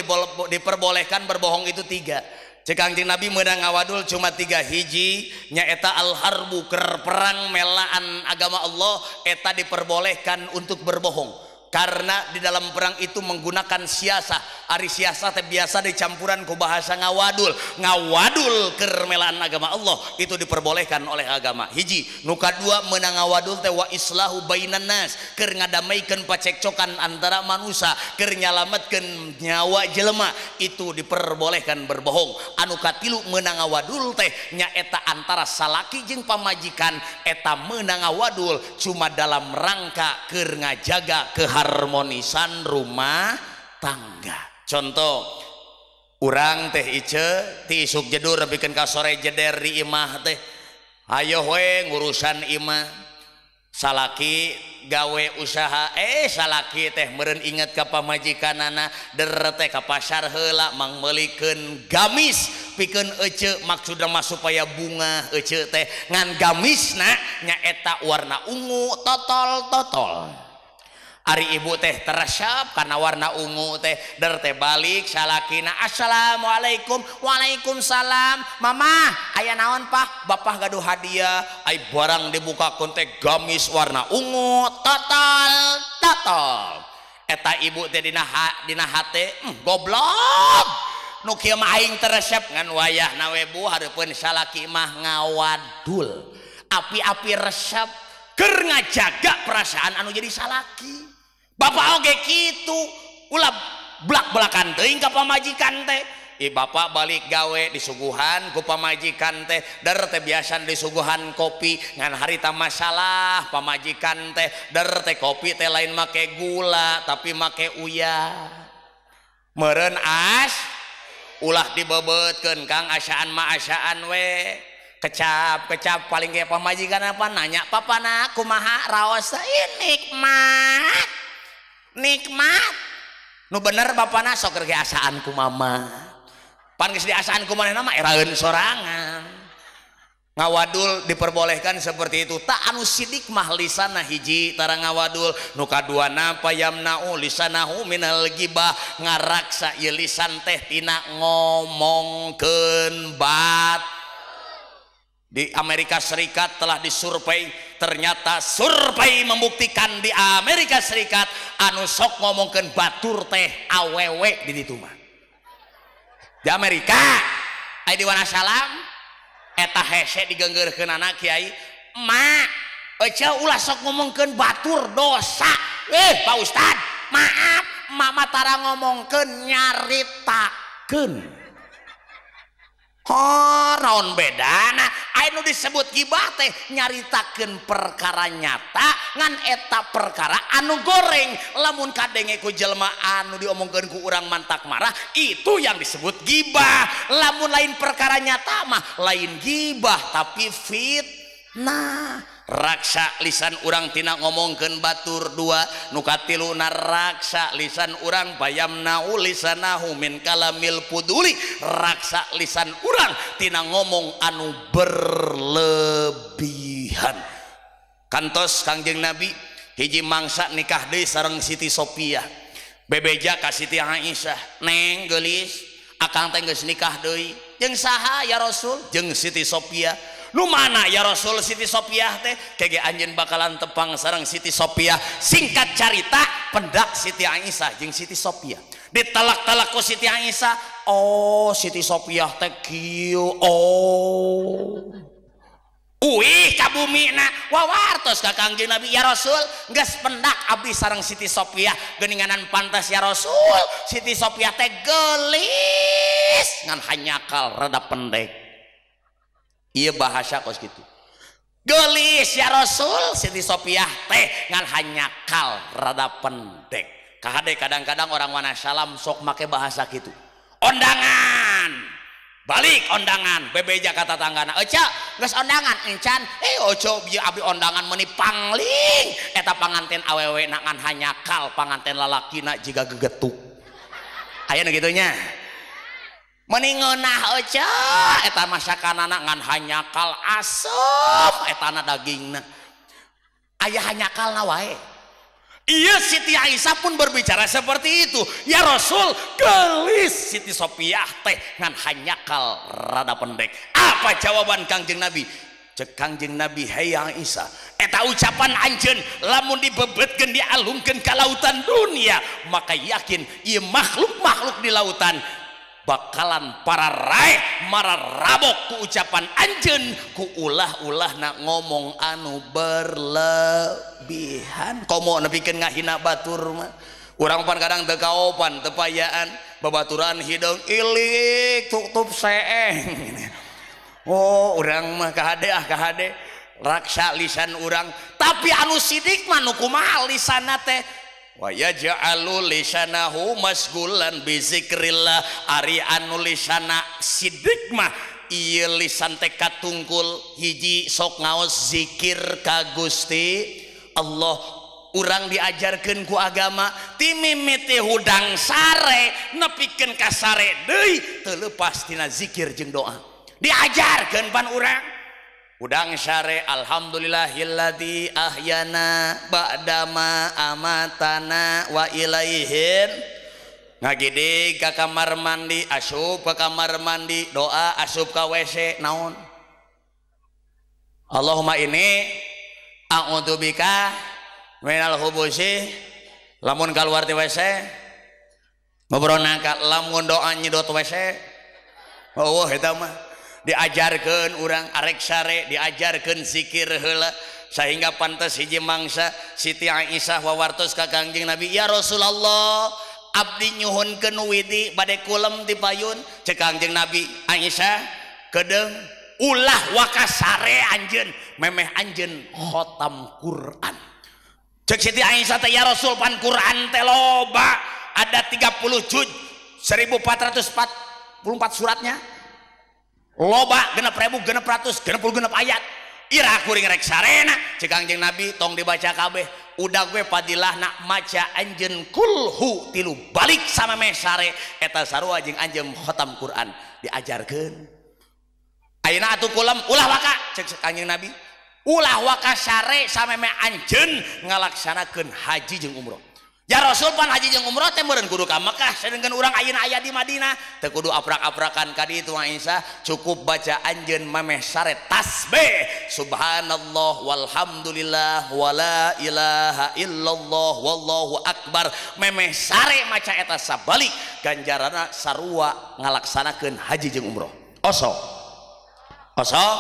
diperbolehkan berbohong itu tiga. Cek Kangjeng Nabi meunang ngawadul cuma 3 hiji nyaeta al-harbu keur perang melaan agama Allah eta diperbolehkan untuk berbohong. Karena di dalam perang itu menggunakan siasah. Ari siasah teh biasa dicampuran ku bahasa ngawadul. Ngawadul keur melaan agama Allah itu diperbolehkan oleh agama. Hiji, nu kadua meunang ngawadul teh wa islahu bainan nas, keur ngadamaikeun pacekcokan antara manusia, keur nyalametkeun nyawa jelema itu diperbolehkan berbohong. Anu katilu meunang ngawadul teh nyaeta antara salaki jeung pamajikan eta meunang ngawadul cuma dalam rangka keur ngajaga keharmonisan rumah tangga. Contoh, urang teh ice ti isuk jedur bikin ka sore jeder di imah teh. Ayo we ngurusan imah. Salaki gawe usaha, salaki teh meureun inget ka pamajikanana, der teh ka pasar heula mangmeulikeun gamis pikeun ece maksudna mah supaya bunga ece teh ngan gamisna nyaeta warna ungu totol-totol. Ari ibu teh teresep karena warna ungu teh der teh balik salakina assalamualaikum waalaikumsalam mama aya naon pah bapak gaduh hadiah ai barang dibukakeun teh gamis warna ungu totol totol eta ibu teh dina hate goblok nu kieu mah aing teresep ngan wayahna we bu hareupeun salaki mah ngawadul api-api resep keur ngajaga perasaan anu jadi salaki. Bapak oge kitu ulah blak-blakan teuing ka pamajikan teh. Bapak balik gawe disuguhan ku pamajikan teh, der teh biasa disuguhan kopi ngan harita masalah pamajikan teh, der teh kopi teh lain make gula tapi make uyah. Meureun as ulah dibeubeutkeun Kang asaan mah asaan we. Kecap-kecap paling kayak pamajikan apa nanya papa nak kumaha raos nikmat nikmat nu bener bapana sok keur asaan ku mama pan geus diasaan ku manehna mah eraeun sorangan. Ngawadul diperbolehkan seperti itu. Tak anu sidik mah lisana hiji tara ngawadul nu kaduana payamnau lisanahu minal gibah ngaraksa ieu lisan teh tina ngomongkeun bat. Di Amerika Serikat telah disurvei, ternyata survei membuktikan di Amerika Serikat anu sok ngomongkeun batur teh awewe di ditu mah. Di Amerika aya di Wanasalam eta hese digeunggeurkeunana kiai, "Mak, ece ulah sok ngomongkeun batur dosa." Pak Ustad, maaf, mama tara ngomongkeun nyaritakeun. Oh, naon bedana? Anu disebut gibah teh nyaritakeun perkara nyata ngan eta perkara anu goreng lamun kadenge ku jelema anu diomongkeun ku urang mantak marah itu yang disebut gibah. Lamun lain perkara nyata mah lain gibah tapi fitnah. Raksa lisan urang tina ngomongkeun batur dua nu katilu raksa lisan urang bayamnau lisanahu min kalamil puduli raksa lisan urang tina ngomong anu berlebihan. Kantos Kangjeng Nabi hiji mangsa nikah deui sareng Siti Sopiah bebeja ka Siti Aisyah, "Neng geulis akang teh geus nikah deui." "Jeung saha ya Rasul?" "Jeung Siti Sopiah." "Nu mana ya Rasul Siti Sopiah teh?" "Kege anjeun bakalan tepang sareng Siti Sopiah." Singkat carita pendak Siti Aisyah jeung Siti Sopiah. Ditalak-talak ku Siti Aisyah, "Oh, Siti Sopiah teh kieu. Oh." Uih ka bumina wawartos ka Kangjeng Nabi, "Ya Rasul, geus pendak abdi sareng Siti Sopiah geuninganan pantas ya Rasul. Siti Sopiah teh geulis ngan hanyakal rada pendek." Iya bahasa kos gitu. Gelis ya Rasul Siti Sopiah teh ngan hanyakal rada pendek. Kahade kadang-kadang orang Wanasalam sok make bahasa gitu. Ondangan. Balik ondangan bebeja kata tanggana. Eca geus ondangan encan. Ojo bieu abdi ondangan meuni pangling. Eta panganten awewe na ngan hanyakal panganten lalakina jiga gegetuk. Aya nu gitunya. Meni ngeunah euca eta masakanana ngan hanyakal asem etana dagingna. Aya hanyakalna wae. Iya Siti Aisyah pun berbicara seperti itu. Ya Rasul, gelis Siti Sopiah teh ngan hanyakal rada pendek. Apa jawaban Kangjeng Nabi? Cek Kangjeng Nabi, hei Aisyah, eta ucapan anjeun lamun dibebetkeun dialungkeun ka lautan dunia, maka yakin ieu makhluk-makhluk di lautan bakalan para raeh mararabok ku ucapan anjeun, ku ulah-ulah nak ngomong anu berlebihan. Komo nepikeun ngahina batur mah. Urang pan kadang teu kaopan, teu payaan, babaturan hideung ilik tutup seeng. Oh, urang mah kahade ah kahade raksa lisan urang, tapi anu sidik mah nu kumaha lisanna teh. Wa yaj'alu lisanahu masgulan bi zikrillah. Ari anu lisana sidik mah ieu lisan teh katungkul hiji sok ngaos zikir ka Gusti Allah. Urang diajarkeun ku agama ti mimiti hudang sare nepikeun ka sare deui teu leupas tina zikir jeung doa. Diajarkeun pan urang udang sare alhamdulillahilladzi ahyana ba'dama amatana wa ilaihin. Ngagidig ka kamar mandi, asup ka kamar mandi, doa asup ka WC naon? Allahumma inni a'udzubika minal hubusi. Lamun kaluar ti WC ngobrol nangka, lamun doa nyedot WC. Oh eta mah diajarkeun urang arek sare, diajarkeun zikir heula sehingga pantes hiji mangsa Siti Aisyah wawartos ka Kangjeng Nabi, ya Rasulullah abdi nyuhunkeun widi bade kulem di payun. Cek Kangjeng Nabi, Aisyah kedeung ulah waka sare anjeun memeh anjeun khotam Quran. Cek Siti Aisyah teh, ya Rasul pan Quran teh loba, ada 30 juz 1444 suratnya, loba 6.666 ayat. Ira kuring rek sarena. Cek Kangjeng Nabi tong dibaca kabeh, udah gue padilah nak maca anjeun kulhu tilu balik sama mesare eta sarua jeung anjeun khatam Quran. Diajarkeun ayeuna atuh kulem ulah waka. Cek Kangjeng Nabi ulah waka sare sameme anjeun ngalaksanakeun haji jeung umroh. Ya Rasul pan haji jeung umroh teh meureun kudu ka Mekah, sedengkeun urang ayeuna aya di Madinah teu kudu aprak-aprakan ka ditu Aisyah, cukup baca anjeun memeh sare tasbih subhanallah walhamdulillah wala ilaha illallah wallahu akbar. Memeh sare maca eta sabalik ganjaranna sarua ngalaksanakeun haji jeung umroh. Osok osok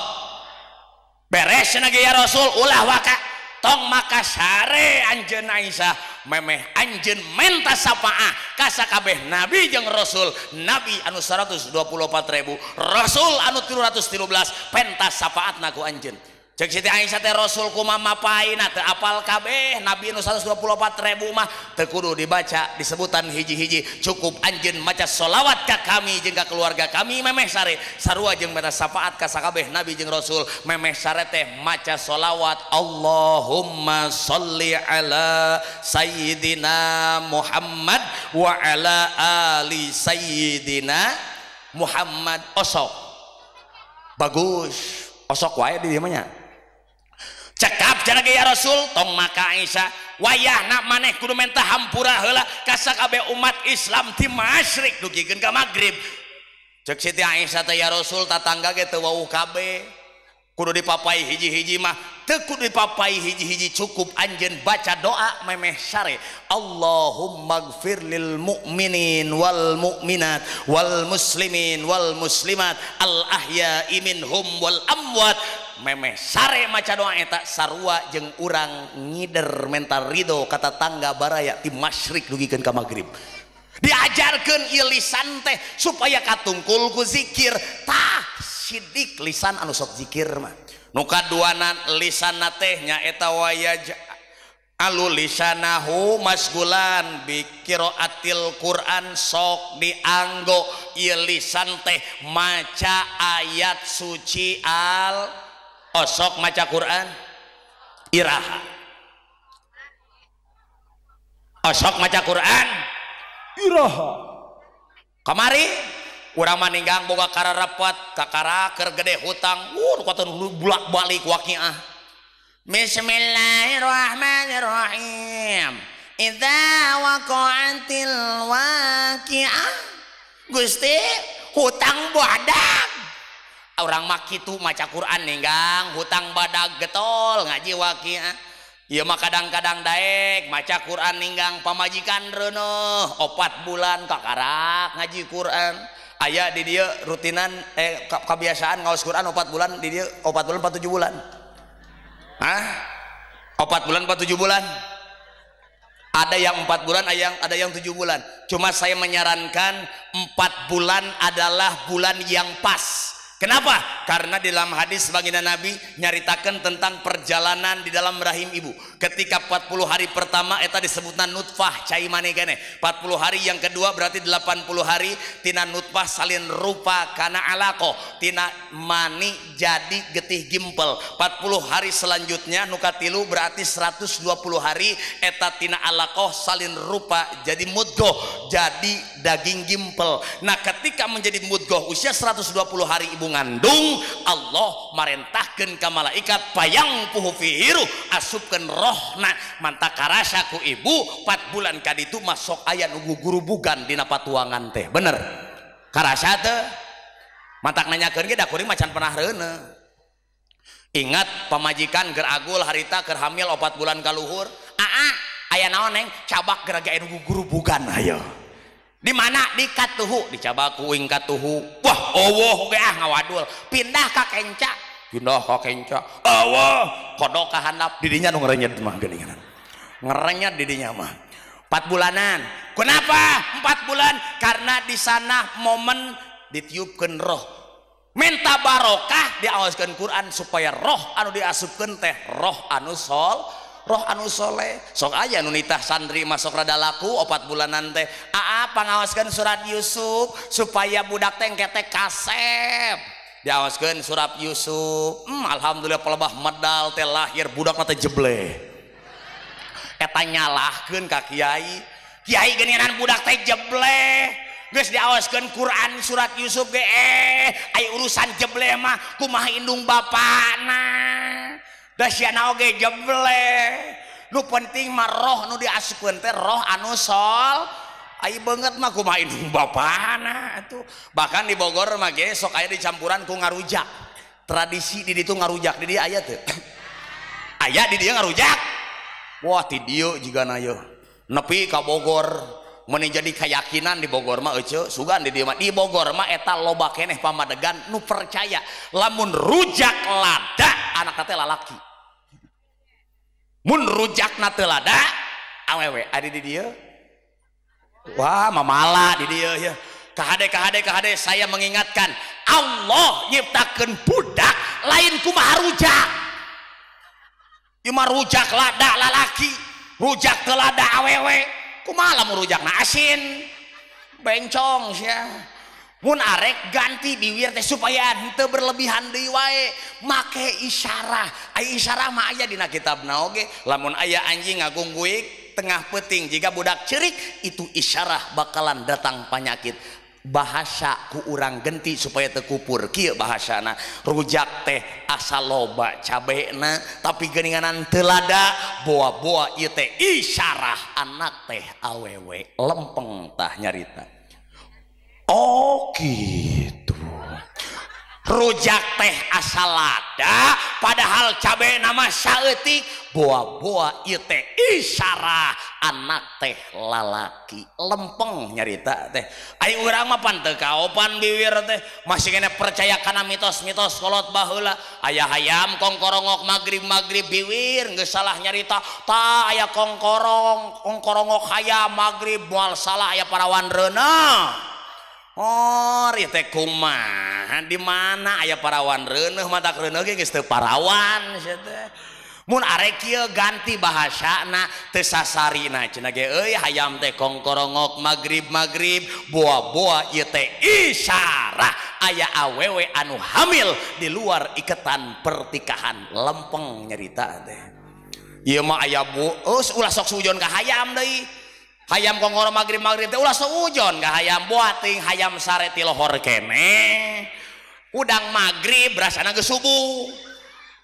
beres cenah ge ya Rasul ulah waka tong maka sare anjeun Aisyah memeh anjeun menta sapaah ka sakabeh nabi jeung rasul. Nabi anu 124.000, rasul anu 313 pentas sapaatna ku anjeun. Cek Siti Aisyah teh rasul kumaha mapaina teu apal kabeh nabi anu 124.000 mah teu kudu dibaca disebutan hiji-hiji, cukup anjeun maca sholawat ka kami jeung ka keluarga kami memeh sare sarua jeung menta syafaat ka sakabeh nabi jeung rasul. Memeh sare teh maca sholawat Allahumma sholli ala sayyidina Muhammad wa ala ali sayyidina Muhammad. Osok bagus, osok wae di dieu mah nya. Cekap cenah ge ya Rasul tong maka Aisyah wayahna maneh kudu menta hampura heula ka sakabeh umat Islam ti masyrik dugikeun ka magrib. Cek Siti Aisyah teh ya Rasul tatangga ge teu wawuh kabeh kudu dipapai hiji-hiji mah teu kudu dipapai hiji-hiji, cukup anjeun baca doa memeh sare Allahumma gfir lil mu'minin wal mu'minat wal muslimin wal muslimat al ahya'i minhum wal amwat. Memeh sare maca doa eta sarua jeung urang ngider menta ridho ka tatangga baraya ti masyrik dugikeun ka magrib. Diajarkeun ieu lisan teh supaya katungkul ku zikir. Tah sidik lisan anu sok zikir mah. Nu kaduana lisanna teh nyaeta wayaj alu lisanahu masgulan bi qiraatil Quran, sok dianggo ieu lisan teh maca ayat suci al osok maca Quran iraha osok maca Quran iraha. Kamari urang maninggang boga kararepet kakara keur gede hutang, kuatan bulak-balik waqiah. Bismillahirrahmanirrahim. Idza waqa'atil waqi'ah. Gusti hutang badag. Orang mah kitu maca Quran ninggang hutang badag getol ngaji waqi'ah. Ieu mah kadang-kadang daek maca Quran ninggang pamajikan reuneuh 4 bulan kakarak ngaji Quran. Aya di dieu rutinan kebiasaan ngaos Quran 4 bulan di dieu 4 bulan 4 7 bulan. Hah? 4 bulan 4 7 bulan. Ada yang 4 bulan, ada yang 7 bulan. Cuma saya menyarankan 4 bulan adalah bulan yang pas. Kenapa? Karena di dalam hadis baginda Nabi nyaritakan tentang perjalanan di dalam rahim ibu. Ketika 40 hari pertama eta disebutna nutfah cai mani keneh. 40 hari yang kedua berarti 80 hari tina nutfah salin rupa kana alaqah, tina mani jadi getih gimpel. 40 hari selanjutnya nu katilu berarti 120 hari eta tina alaqah salin rupa jadi mudghah, jadi daging gimpel. Nah, ketika menjadi mudghah usia 120 hari ibu ngandung, Allah marentahkeun ka malaikat payang puhu fihiru asupkeun rohna manta karasa ku ibu 4 bulan kaditu masuk aya nu gugurubugan dina patuangan teh. Bener karasa teh mantak nanyakeun ge da kuring macan pernah reuneuh. Ingat pamajikan keur agul harita keur hamil 4 bulan kaluhur, aa aya naon neng cabak geura ge aya nu gugurubugan hayo. Di mana? Di katuhu, dicabak ku uing katuhu. Wah, eueuh ge ah ngawadul. Pindah ka kenca, pindah ka kenca. Eueuh, kodok ka handap didinya nu ngerenyet mah geuningan. Ngerenyet didinya mah. 4 bulanan. Kenapa 4 bulan? Karena di sana momen ditiupkeun roh. Minta barokah diaoskeun Quran supaya roh anu diasupkeun teh roh anu sol, roh anu soleh. Sok aja nu nitah santri masuk rada laku 4 bulanan teh. Aa pangaoskeun surat Yusuf supaya budak teh engke teh kasep. Diaoskeun surat Yusuf. Alhamdulillah pelebah medal teh lahir budak teh jebleh. Eta nyalahkeun ka kiai. Kiai geuningan budak teh jebleh. Geus diaoskeun Quran surat Yusuf ge ai urusan jebleh mah kumaha indung bapana. Da siana oge jebleh. Nu penting mah roh nu diasupkeun teh roh anu sol. Ai beungeut mah kumaha indung bapana atuh. Bahkan di Bogor mah ge sok aya dicampuran ku ngarujak. Tradisi di ditu ngarujak di dieu aya teu? Aya di dieu ngarujak. Wah ti dieu jigana yeuh. Nepi ka Bogor meni jadi keyakinan di Bogor mah euceu sugan di dieu mah. Di Bogor mah eta loba keneh pamadegan nu percaya lamun rujak lada anak teh lalaki. Mun rujakna teu lada awewe adi di dieu. Wah mamala di dieu ya. Kahade kahade kahade saya mengingatkan Allah nyiptakeun budak lain kumaha rujak. Ieu mah rujak lada lalaki, rujak teu lada awewe. Kumaha lamun rujakna asin bencong sia. Mun arek ganti biwir teh supaya henteu berlebihan deui wae make isyarah. Ai isyarah mah aya dina kitabna oge. Lamun aya anjing ngagungguik tengah peuting jika budak ceurik itu isyarah bakalan datang penyakit. Bahasa ku urang genti supaya teu kupur kieu bahasana. Rujak teh asa loba cabena tapi geuninganan teu lada boa-boa ieu teh isyarah anak teh awewe lempeng tah nyarita. Oh gitu. Rujak teh asal lada padahal cabe nama saeutik boa-boa ieu teh isyarah anak teh lalaki lempeng nyarita teh. Ai urang mah pan teu kaopan biwir teh masih kena percaya kana mitos-mitos kolot baheula. Aya hayam kongkorongok magrib-magrib biwir geus salah nyarita ta aya kongkorong kongkorongok hayam magrib moal salah aya parawan reuneuh. Oh, ieu teh kumaha? Di mana aya parawan reuneuh matak reuneuh ge geus teu parawan sia teh. Mun arek kieu ganti bahasana teu sasarina cenah ge euy hayam teh kongkorongok magrib-magrib boa-boa ieu teh isyarah aya awewe anu hamil di luar iketan pertikahan lempeng nyarita teh. Ieu mah aya bu, ulah sok sujon ka hayam deui. Hayam kongkoro magrib-magrib teh ulah seujon ka hayam buating hayam sare ti lohor keneh. Udang magrib rasana geus subuh.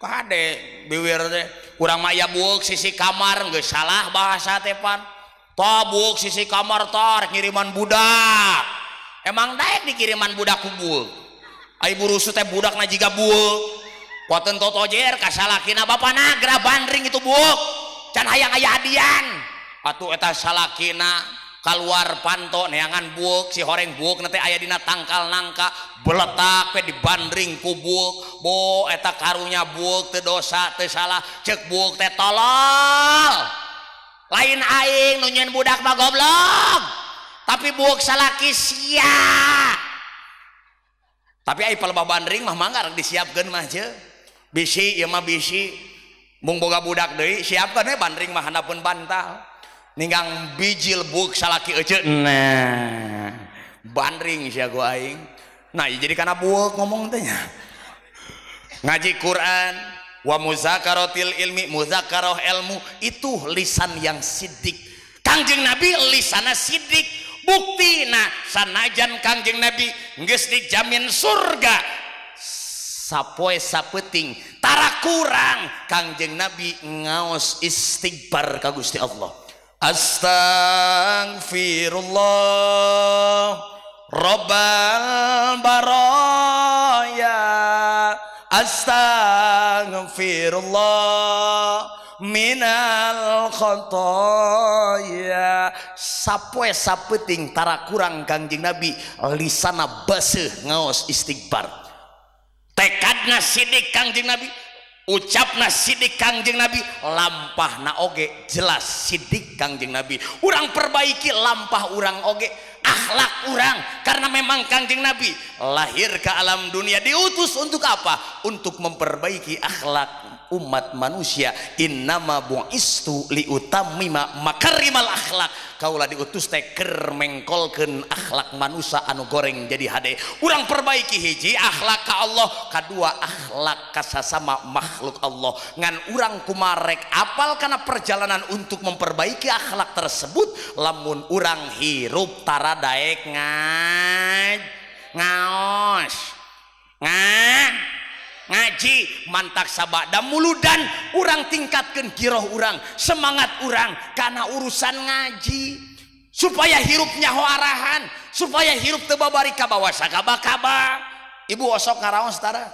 Kade biwir teh urang mah aya bueuk sisi kamar geus salah bahasa teh pan. Tabuk sisi kamar tar ngiriman budak. Emang daek dikiriman budak ku bueuk. Ai burusu teh budakna jiga bueuk. Kuateun totojer ka salakina bapana geura bandring itu bueuk. Can hayang aya hadian. Atuh eta salakina kaluar panto neangan bueuk si horeng bueuk teh aya dina tangkal nangka beletak we dibandring ku bueuk. Bo eta karunya bueuk teu dosa teu salah ceuk bueuk teh tolol. Lain aing nu nyeun budak mah goblok. Tapi bueuk salaki sia. Tapi ai palebah bandring mah mangga rek disiapkeun mah je. Bisi ieu mah bisi. Mung boga budak deui siapkeun we bandring mah handapeun bantal. Ninggang bijil bueuk salaki ece. Nah, bandring sia ku aing. Nah, jadi kana bueuk ngomong teh nya. Ngaji Quran wa muzakaratil ilmi, muzakarah ilmu itu lisan yang sidik. Kangjeng Nabi lisana sidik. Buktina sanajan Kangjeng Nabi geus dijamin surga sapoe sapeuting tara kurang Kangjeng Nabi ngaos istighfar ka Gusti Allah. Astaghfirullah Rabbal baraya, astaghfirullah minal khotoya. Sapoe sapeuting tara kurang Kangjeng Nabi lisana baseuh ngaos istighfar. Tekadna sidik Kangjeng Nabi, ucapna sidik Kangjeng Nabi, lampahna oge jelas sidik Kangjeng Nabi. Urang perbaiki lampah urang oge, akhlak urang, karena memang Kangjeng Nabi lahir ke alam dunia diutus untuk apa? Untuk memperbaiki akhlak umat manusia. Innama bu'istu liutammima makarimal akhlak. Kaulah diutus teh keur mengkolkeun akhlak manusia anu goreng jadi hade. Urang perbaiki hiji akhlak ka Allah, kadua akhlak ka sasama makhluk Allah. Ngan urang kumarek apal kana perjalanan untuk memperbaiki akhlak tersebut lamun urang hirup tara daek ngaos ngaji mantak sabada muludan. Urang tingkatkan giroh urang, semangat urang karena urusan ngaji supaya hirup nyaho arahan, supaya hirup teu babari kabawa sakaba-kaba. Ibu osok ngaraos tara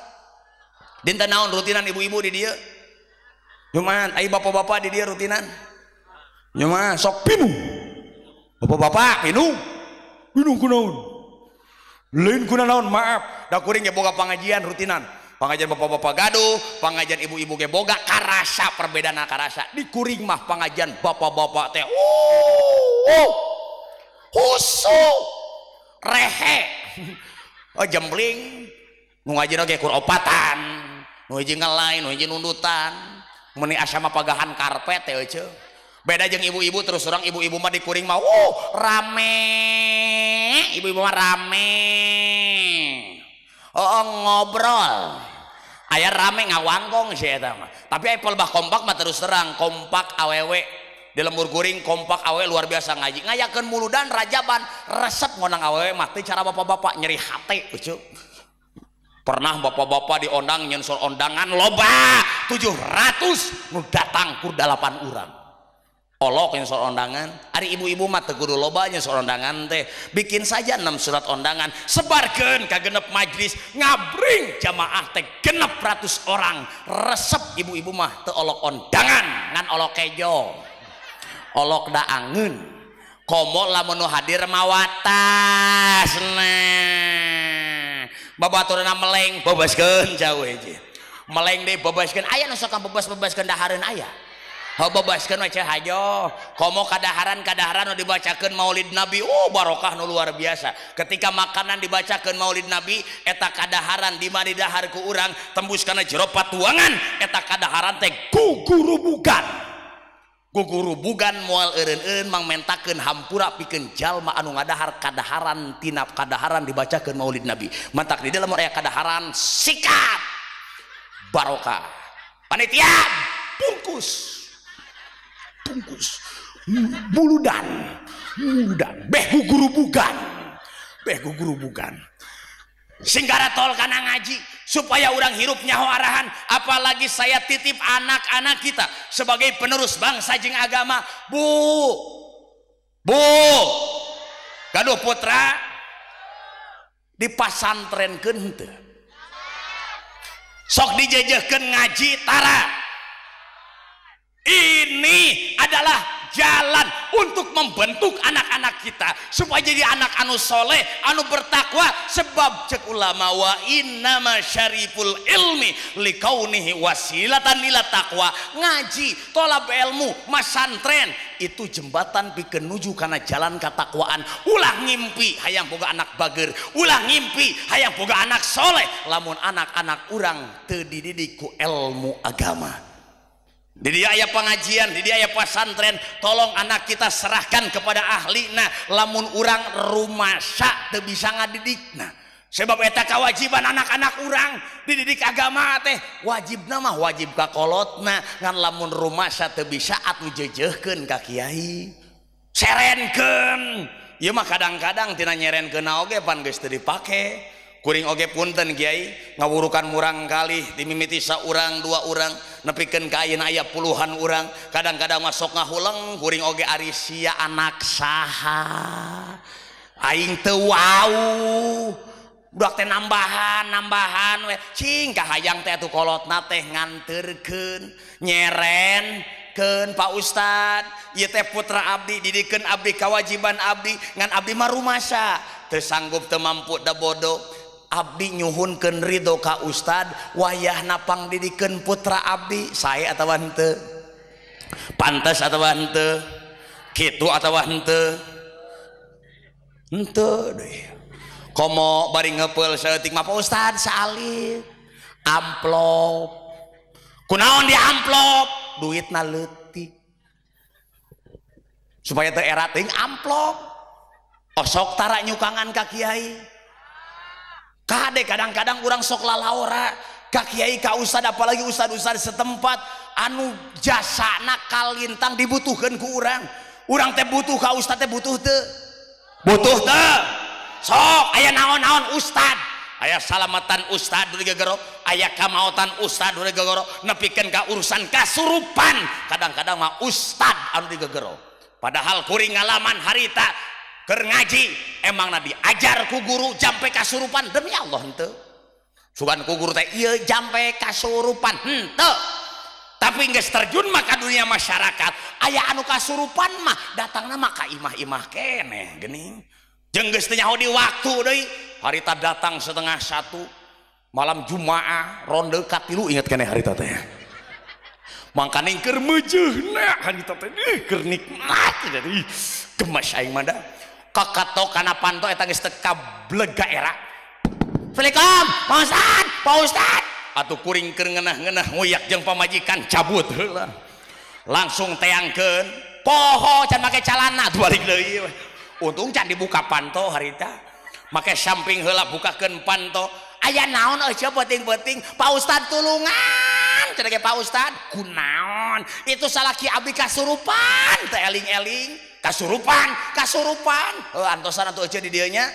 dinten naon rutinan ibu-ibu di dieu? Jumat. Ai bapak-bapak di dieu rutinan? Jumat sok pinu. Bapak-bapak pinu. Pinu kunaon? Lain kunaon, maaf. Da kuring ge boga pangajian rutinan. Pangajian bapak-bapak gaduh, pangajian ibu-ibu ge boga, karasa perbedaan karasa. Di kuring mah pangajian bapak-bapak teh husu rehe. Oh jembling, nu ngajina ge kur opatan, nu hiji ngelai, nu hiji nundutan, meuni asa mah pagahan karpet teh euceu. Beda jeung ibu-ibu, terus orang ibu-ibu mah di kuring mah rame, ibu-ibu mah rame. Oh ngobrol. Aya rame ngawangkong sih eta mah. Tapi aya pelbah kompak mah terus terang kompak awewe di lembur kuring kompak awewe luar biasa ngaji. Ngayakeun muludan rajaban resep ngonang awewe mah teu cara bapak-bapak nyeri hate lucu. Pernah bapak-bapak diondang nyensor ondangan loba 700 nu datang kur 8 urang. Olok nyensor ondangan. Ari ibu-ibu mah teu kudu loba nyensor ondangan teh. Bikin saja 6 surat ondangan, sebarkeun ka genep majlis, ngabring jamaah teh 600 orang. Resep ibu-ibu mah teu olok ondangan, ngan olok kejo. Olok daangeun. Komo lamun nu hadir mawatas. Nah, babaturna meleng bebaskeun jauh hiji. Meleng deui bebaskeun. Aya nu sok bebas-bebaskeun dahareun aya. Bebaskeun we ceh hajo. Komo kadaharan-kadaharan nu dibacakeun Maulid Nabi, oh barokah nu luar biasa. Ketika makanan dibacakeun Maulid Nabi, eta kadaharan di mana dahar ku urang tembus kana jero patuangan, eta kadaharan teh gugurubugan. Gugurubugan moal eureun-eureun mangmentakeun hampura pikeun jalma anu ngadahar kadaharan tina kadaharan dibacakeun Maulid Nabi. Mantak di dalam aya kadaharan sikat barokah. Panitia bungkus. Bungkus muludan muludan beh gugurubugan beh gugurubugan singgara tol kana ngaji supaya urang hirup nyaho arahan. Apalagi saya titip anak-anak kita sebagai penerus bangsa jeung agama. Bu, Bu, gaduh putra dipasantrenkeun henteu? Sok dijejehkeun ngaji tara. Ini adalah jalan untuk membentuk anak-anak kita supaya jadi anak anu soleh, anu bertakwa. Sebab cek ulama wa innama syariful ilmi likaunihi wasilatan ila taqwa. Ngaji, tolab ilmu, masantren itu jembatan pikeun nuju kana jalan katakwaan. Ulah ngimpi hayang boga anak bager, ulah ngimpi hayang boga anak soleh lamun anak-anak urang teu dididik ku ilmu agama. Di dia aya pengajian, di dia aya pesantren, tolong anak kita serahkan kepada ahlina. Lamun urang rumasa teu bisa ngadidikna. Sebab eta kewajiban anak-anak urang dididik agama teh wajibna mah wajib ka kolotna, ngan lamun rumasa teu bisa atuh jejehkeun ka kiai. Serenkeun. Ieu mah kadang-kadang tina nyerenkeun oge pan geus teu dipake. Kuring oge punten kiai ngawurukan murang kali dimimiti saurang dua urang nepikeun ka ayeuna aya puluhan urang, kadang-kadang masuk ngahuleng kuring oge ari sia anak saha aing teu wau budak teh nambahan we cing kahayang teh atuh kolotna teh nganterkeun nyerenkeun Pak Ustad ieu teh putra abdi didikeun abdi kawajiban abdi ngan abdi mah rumasa teu sanggup teu mampu da bodoh. Abdi nyuhunkeun ridho ka ustad wayahna pangdidikeun putra abdi sae atawa henteu, pantes atawa henteu, kitu atawa henteu, henteu deui. Komo bari ngepeul saeutik mah Pak Ustad saalit amplop, kunaon di amplop duitna leutik supaya teu era teuing amplop osok tara nyukangan ka kiai. Kade kadang-kadang urang sok lalaora ka kiai ka ustad, apalagi ustad-ustad setempat anu jasana kalintang dibutuhkeun ku urang. Urang teh butuh ka ustad teh butuh teu? Butuh teu? Sok aya naon-naon ustad, aya salamatan ustad nu digegero, aya kamaotan ustad nu digegero, nepikeun ka urusan kasurupan kadang-kadang mah ustad anu digegero. Padahal kuring ngalaman harita keur ngaji emangna diajar ku guru jampe kasurupan, demi Allah henteu. Sugan ku guru teh ieu jampe kasurupan henteu. Tapi geus terjun mah ka dunia masyarakat aya anu kasurupan mah datangna mah ka imah-imah keneh geuning. Jeung geus teu nyaho di waktu deui. Harita datang 12:30 malam Jumaah ronde katilu inget keneh harita teh. Mangkaning keur meujeuhna harita teh keur nikmat jadi gemes aing mah da. Kakato kana panto eta geus teu kableg ka era. Assalamualaikum, Pak Ustad, Pak Ustad. Atuh kuring keur ngeunah-ngeunah nguyak jeung pamajikan cabut heula. Langsung teangkeun, poho can make calana atuh balik deui. Untung can dibuka panto harita. Make samping heula bukakeun panto. Aya naon euy peuting-peuting, Pak Ustad tulungan. Cenah ge Pak Ustad, kunaon? Itu salaki abdi kasurupan teh eling-eling. Kasurupan, kasurupan. Heuh antosan atuh eueuh di dieu nya.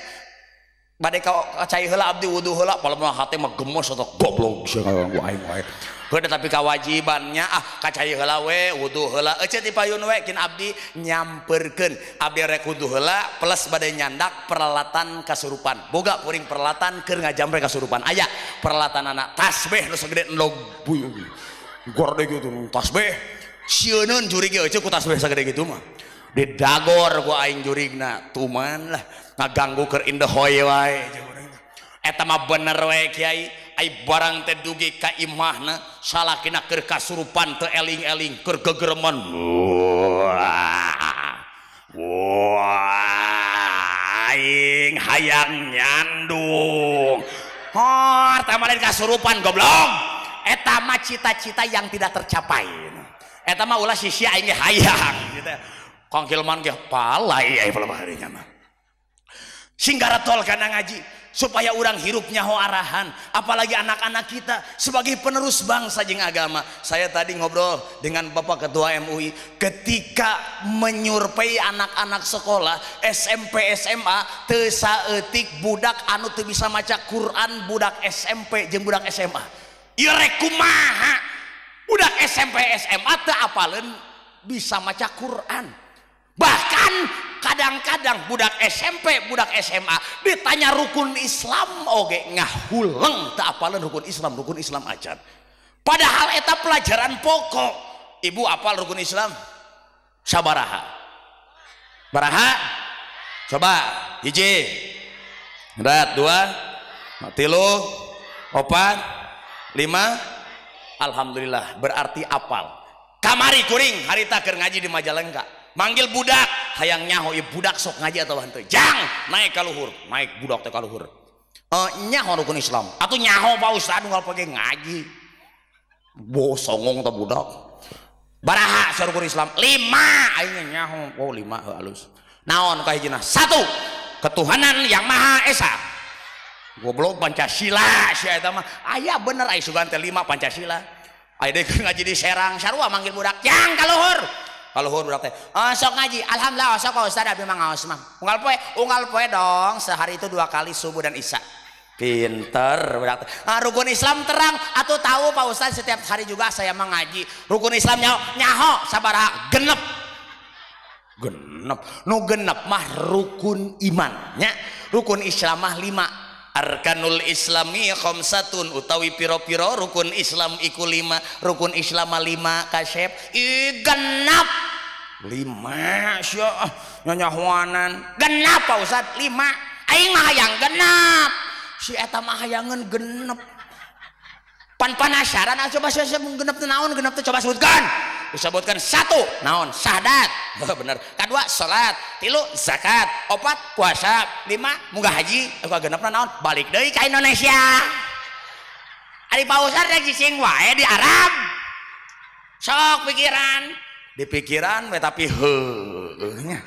Bade ka cai heula abdi wudu heula, palem hate mah gemes atau goblok sia aing wae. Heuh tapi kawajibannya ah ka cai heula we wudu heula. Eueuh ti payun we kin abdi nyamperkeun. Abdi rek wudu heula plus bade nyandak peralatan kasurupan. Boga kuring peralatan keur ngajamre kasurupan. Aya peralatan anak tasbih nu sagede endog buyung. Gorde kitu tasbih. Sieuneun jurig ge eueuh ku tasbih sagede kitu mah. Didagor ku aing jurigna tuman lah ngaganggu keur indehoy wae eta mah bener we kiai ai barang teh dugi ka imahna salakina keur kasurupan teu eling-eling keur gegereman wah aing hayang nyandung hor tah mah lain kasurupan goblok eta mah cita-cita yang tidak tercapai eta mah ulah sisi aing hayang gitu. Kang Hilman ge palai ai palebaharinya mah. Sing garatol kana ngaji supaya urang hirup nyaho arahan, apalagi anak-anak kita sebagai penerus bangsa jeung agama. Saya tadi ngobrol dengan Bapak Ketua MUI ketika menyurvei anak-anak sekolah SMP SMA teu saeutik budak anu teu bisa maca Quran, budak SMP jeung budak SMA. Ieu rek kumaha? Budak SMP SMA teu apaleun bisa maca Quran. Bahkan Kadang-kadang budak SMP, budak SMA ditanya rukun Islam oge ngahuleng teu apaleun rukun Islam acan. Padahal eta pelajaran pokok. Ibu apal rukun Islam? Sabaraha? Baraha? Coba hiji, berat, dua, tilu, opat, lima. Alhamdulillah, berarti apal. Kamari kuring harita keur ngaji di Majalengka, manggil budak hayang nyaho ieu budak sok ngaji atau henteu. Jang naik ka luhur, naik budak teh ka luhur. Nyaho rukun Islam. Atuh nyaho Pak Ustad unggal poe ngaji. Bo songong teh budak. Baraha rukun Islam? 5. Aing nyaho. Oh 5 heuh alus. Naon ka hijina? 1, ketuhanan yang Maha Esa. Goblok Pancasila sia eta mah. Aya bener aya sugan teh 5 Pancasila. Aya deui ngaji di Serang sarua manggil budak jang ka luhur. Ka luhur budak teh. Oh, sok ngaji. Alhamdulillah sok Ustaz abdi mah ngaos mah. Unggal poe dong, sehari itu 2 kali subuh dan isya. Pinter budak teh. Ah, rukun Islam terang atuh tahu Pak Ustaz setiap hari juga saya mah ngaji. Rukun Islam nyaho, nyaho sabaraha? Genep. Genep. Nu genep mah rukun iman nya. Rukun Islam mah 5. Arkanul Islami khamsatun utawi piro-piro rukun Islam iku 5, rukun Islam 5 kasep. Ih genap 5 sia nyanyahuanan. Genap Pak Ustaz 5. Aing mah hayang genap. Si eta mah hayangeun genep. Pan panasaran coba sia genep teh naon, genep teh coba sebutkan. Disebutkan 1 naon? Syahadat. Bener. Kadua salat, 3 zakat, 4 puasa, 5 munggah haji. Ka genepna naon? Balik deui ka Indonesia. Ari Pak Ustad rek cicing wae di Arab. Sok pikiran, di pikiran we tapi heueuh nya.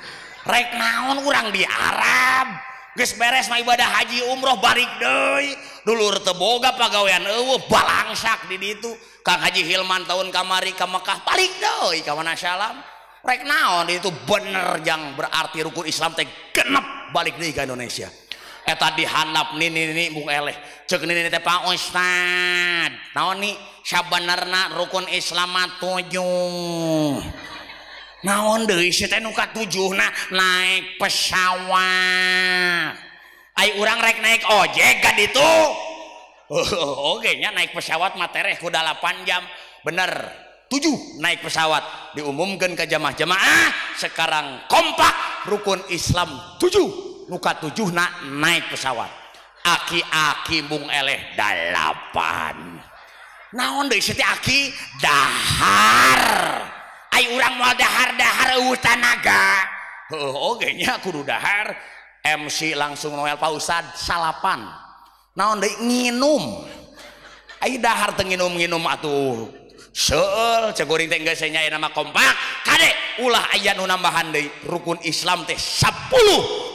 Rek naon urang di Arab? Geus beres mah ibadah haji umroh balik deui. Dulur teu boga pagawean eueuh balangsak di ditu. Kang Haji Hilman tahun kamari ka Mekah balik deui ka Wanasalam. Rek naon itu bener yang berarti rukun Islam teh genep balik deui ka Indonesia. Eta dihandap nini-nini mung eleh. Ceuk nini teh Pak Ustad. Naon ni sabenerna rukun Islam mah 7. Naon deui si teh nu katujuhna naik pesawat. Ai urang rek naik ojek ka ditu. Oke nya naik pesawat mah tereh ku 8 jam. Bener. 7 naik pesawat diumumkan ke jamaah-jamaah sekarang kompak rukun Islam 7 nu katujuhna naik pesawat. Aki-aki mung eleh 8. Naon deui si teh aki dahar. Ai urang moal dahar-dahar eueuh tanaga. Heuh oge nya kudu dahar. MC langsung Noel Pak Ustad salapan. Naon deui nginum. Ai dahar teu nginum-nginum atuh. Seueul cek kuring teh geus nya nama kompak. Kade ulah aya nu nambahan deui rukun Islam teh 10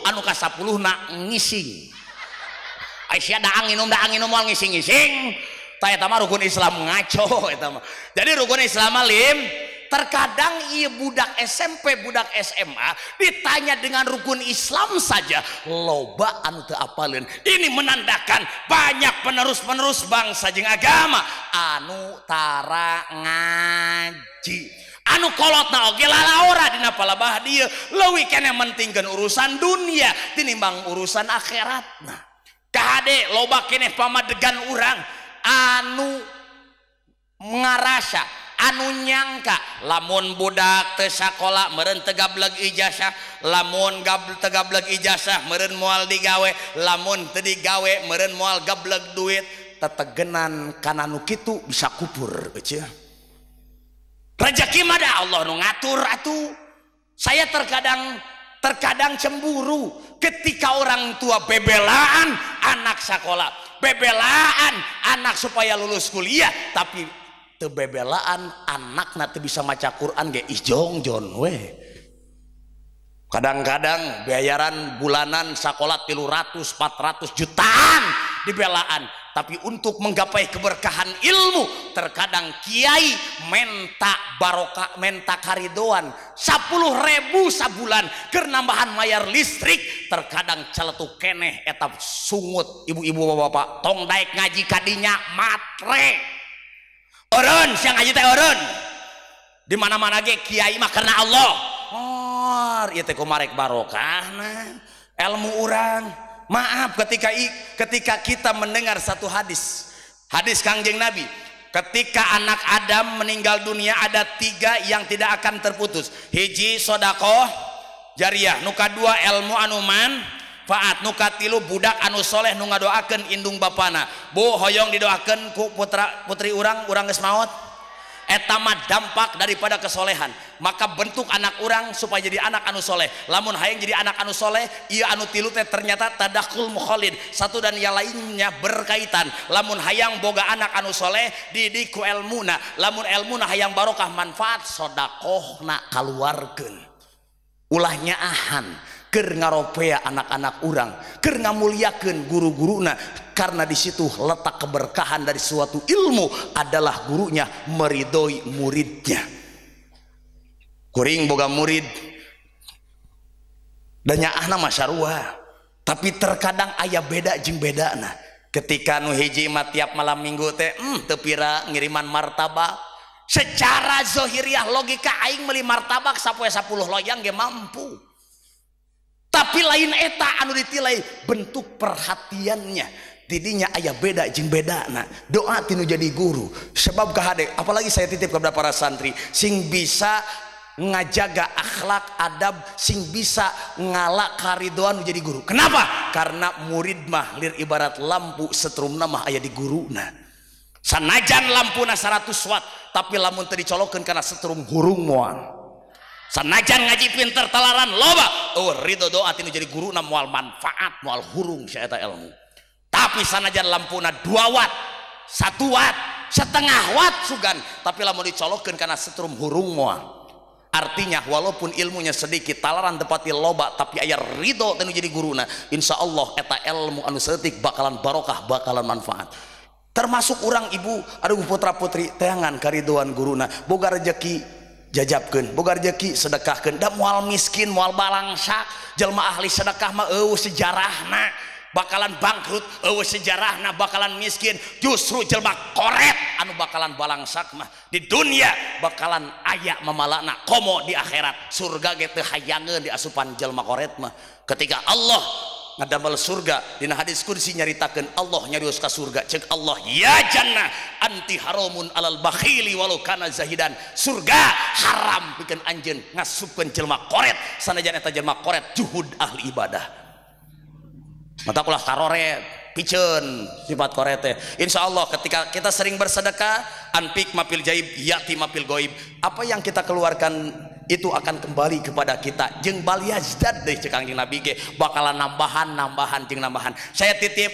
anu ka 10 na ngising. Ai sia daang nginum moal ngising-ngising. Tah eta mah rukun Islam ngaco eta mah. Jadi rukun Islam mah lim. Terkadang iya budak SMP, budak SMA ditanya dengan rukun Islam saja loba anu teu apaleun. Ini menandakan banyak penerus-penerus bangsa jeung agama anu tara ngaji. Anu kolotna oge lalaora dina palabah dieu leuwih keneh mentingkeun urusan dunia tinimbang urusan akhiratna. Kahade loba keneh pamadegan urang anu ngarasa anu nyangka lamun budak teu sakola meureun teu gableg ijazah, lamun teu gableg ijazah meureun moal digawe, lamun teu digawe meureun moal gableg duit. Tetegenan kana nu kitu bisa kupur eueuh. Rezeki mah da Allah nu ngatur atuh. Saya terkadang cemburu ketika orang tua bebelaan anak sakola, bebelaan anak supaya lulus kuliah, tapi tebebelaan anakna teu bisa maca Quran ge ijongjon we. Kadang-kadang bayaran bulanan sakola 300 400 jutaan dibelaan, tapi untuk menggapai keberkahan ilmu terkadang kiai menta barokah, menta karidoan 10.000 sabulan keur nambahan mayar listrik. Terkadang celetuk keneh eta sungut ibu-ibu bapak-bapak tong daek ngaji kadinya matre. Eureun siang ngaji teh eureun. Di mana-mana ge kiai mah karena Allah. Molor ieu teh kumarek barokahna ilmu urang. Maaf ketika kita mendengar satu hadis, hadis Kangjeng Nabi, ketika anak Adam meninggal dunia ada tiga yang tidak akan terputus. Hiji sodakoh jariah, nu kadua ilmu anu manfaat, nu katilu budak anu soleh nu ngadoakeun indung bapana. Bu hoyong didoakeun ku putra putri urang, urang geus maot. Eta mah dampak daripada kesolehan. Maka bentuk anak urang supaya jadi anak anu soleh. Lamun hayang jadi anak anu soleh, ieu anu tilu teh ternyata tadakhul mukhalid, satu dan yang lainnya berkaitan. Lamun hayang boga anak anu soleh, didik ku elmuna. Lamun elmuna hayang barokah manfaat, sodakohna kaluarkeun. Ulah nyaahan keur ngaropea anak-anak urang, keur ngamuliakeun guru-guruna, karena di situ letak keberkahan dari suatu ilmu adalah gurunya meridoi muridnya. Kuring boga murid dan nyaahna mah sarua, tapi terkadang aya beda jeung bedana. Ketika nu hiji mah tiap malam minggu teh teu pira ngiriman martabak. Secara zahiriah logika aing meuli martabak sapoe 10 loyang ge mampu. Tapi lain eta anu ditilai bentuk perhatiannya. Tidinya aya beda jeung bedana. Doa tinu jadi guru. Sebab kahade, apalagi saya titip kepada para santri sing bisa ngajaga akhlak adab, sing bisa ngalak karidoan jadi guru. Kenapa? Karena murid mah lir ibarat lampu setrumna mah aya di guruna. Sanajan lampuna 100 watt, tapi lamun teu dicolokeun kana setrum hurung moal. Sanajan ngaji pinter talaran loba, oh ridho doa tinu jadi guruna moal manfaat, moal hurung si eta ilmu. Tapi sanajan lampuna 2 watt, 1 watt, setengah watt sugan, tapi lamun dicolokeun kana setrum hurung moal. Artinya walaupun ilmunya sedikit, talaran tepati loba, tapi aya ridho tinu jadi guruna, insya Allah eta ilmu anu saeutik bakalan barokah, bakalan manfaat. Termasuk orang ibu, aduh putra putri teangan karidoan guruna, boga rejeki jajabkeun, boga rejeki sedekahkeun, da moal miskin, moal balangsak. Jelma ahli sedekah mah eueuh sejarahna bakalan bangkrut, eueuh sejarahna bakalan miskin. Justru jelma koret anu bakalan balangsak mah di dunia bakalan aya mamalana, komo di akhirat surga ge teu hayangeun diasupan jelma koret mah. Ketika Allah ngadamel surga, dina hadis kursi nyaritakeun Allah nyarios ka surga, cek Allah ya jannah anti haramun alal bakhili walau kana zahidan. Surga haram pikeun anjeun ngasupkeun jelma koret sanajan eta jelma koret juhud ahli ibadah. Mata ulah karoret piceun sifat koret teh. Insyaallah ketika kita sering bersedekah, anfik mapil jaib yati mapil goib, apa yang kita keluarkan itu akan kembali kepada kita. Jeung baliazdad deh cek Kangjeng Nabi ge bakalan nambahan nambahan jeung nambahan. Saya titip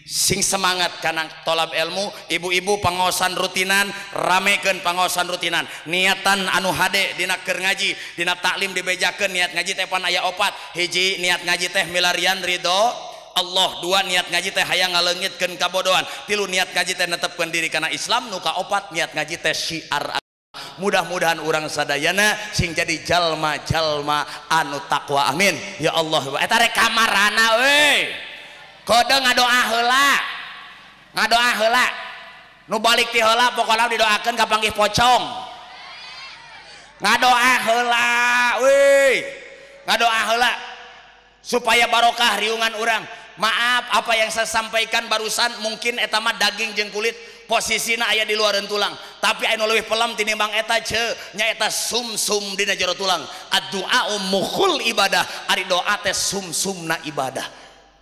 sing semangat kana tolab ilmu, ibu-ibu pangaosan rutinan, ramekeun pangaosan rutinan, niatan anu hade dina keur ngaji, dina taklim dibejakeun niat ngaji teh pan aya opat. Hiji niat ngaji teh milarian ridho Allah, dua niat ngaji teh hayang ngaleungitkeun kabodohan, tilu niat ngaji teh netepkeun diri kana Islam, nu kaopat niat ngaji teh syiar. Mudah-mudahan urang sadayana sing jadi jalma-jalma anu takwa, amin ya Allah. Eta rek kamarana euy, kode ngadoa heula, ngadoa heula, nu balik ti heula pokona didoakeun kapanggih pocong. Ngadoa heula euy, ngadoa heula supaya barokah riungan urang. Maaf apa yang saya sampaikan barusan mungkin eta mah daging jeung kulit, posisina aya di luareun tulang, tapi anu leuwih pelem tinimbang eta ce nyaeta sumsum dina jero tulang. Addu'a mukhul ibadah, ari doa teh sumsumna ibadah.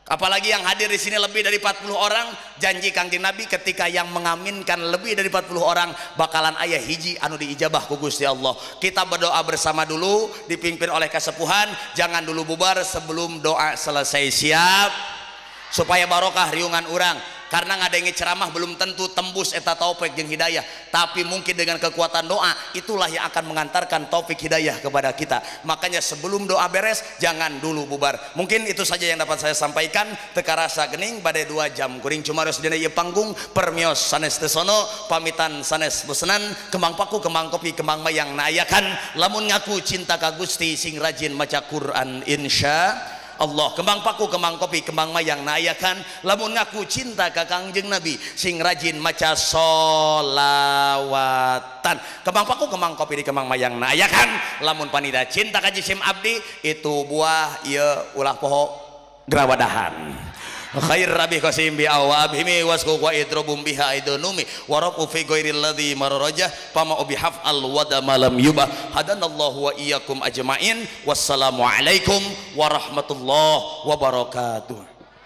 Apalagi yang hadir di sini lebih dari 40 orang, janji Kangjeng Nabi ketika yang mengaminkan lebih dari 40 orang bakalan aya hiji anu diijabah ku Gusti Allah. Kita berdoa bersama dulu dipimpin oleh kasepuhan, jangan dulu bubar sebelum doa selesai. Siap? Supaya barokah riungan urang. Karena ngadengi ceramah belum tentu tembus eta taufik jeung hidayah, tapi mungkin dengan kekuatan doa itulah yang akan mengantarkan taufik hidayah kepada kita. Makanya sebelum doa beres jangan dulu bubar. Mungkin itu saja yang dapat saya sampaikan. Teu karasa gening bade 2 jam kuring cumaros dina ieu panggung permios sanes teu sono pamitan sanes bosenan, kembang paku kembang kopi kembang mayang naayakan. Lamun ngaku cinta ka Gusti sing rajin maca Quran insya Allah. Kembang paku, kembang kopi, kembang mayang naayakan lamun ngaku cinta ka Kangjeng Nabi sing rajin maca solawatan. Kembang paku, kembang kopi di kembang mayang naayakan lamun panida cinta ka jisim abdi itu buah ieu ulah poho grawadahan. Khair rabi qasim bi awabhimi wasku wa idrobum biha idunumi wa rabu fi ghairil ladzi mararajah fama ubihaf al wada malam yubah. Hadanallahu wa iyyakum ajmain. Wassalamu alaikum warahmatullahi wabarakatuh.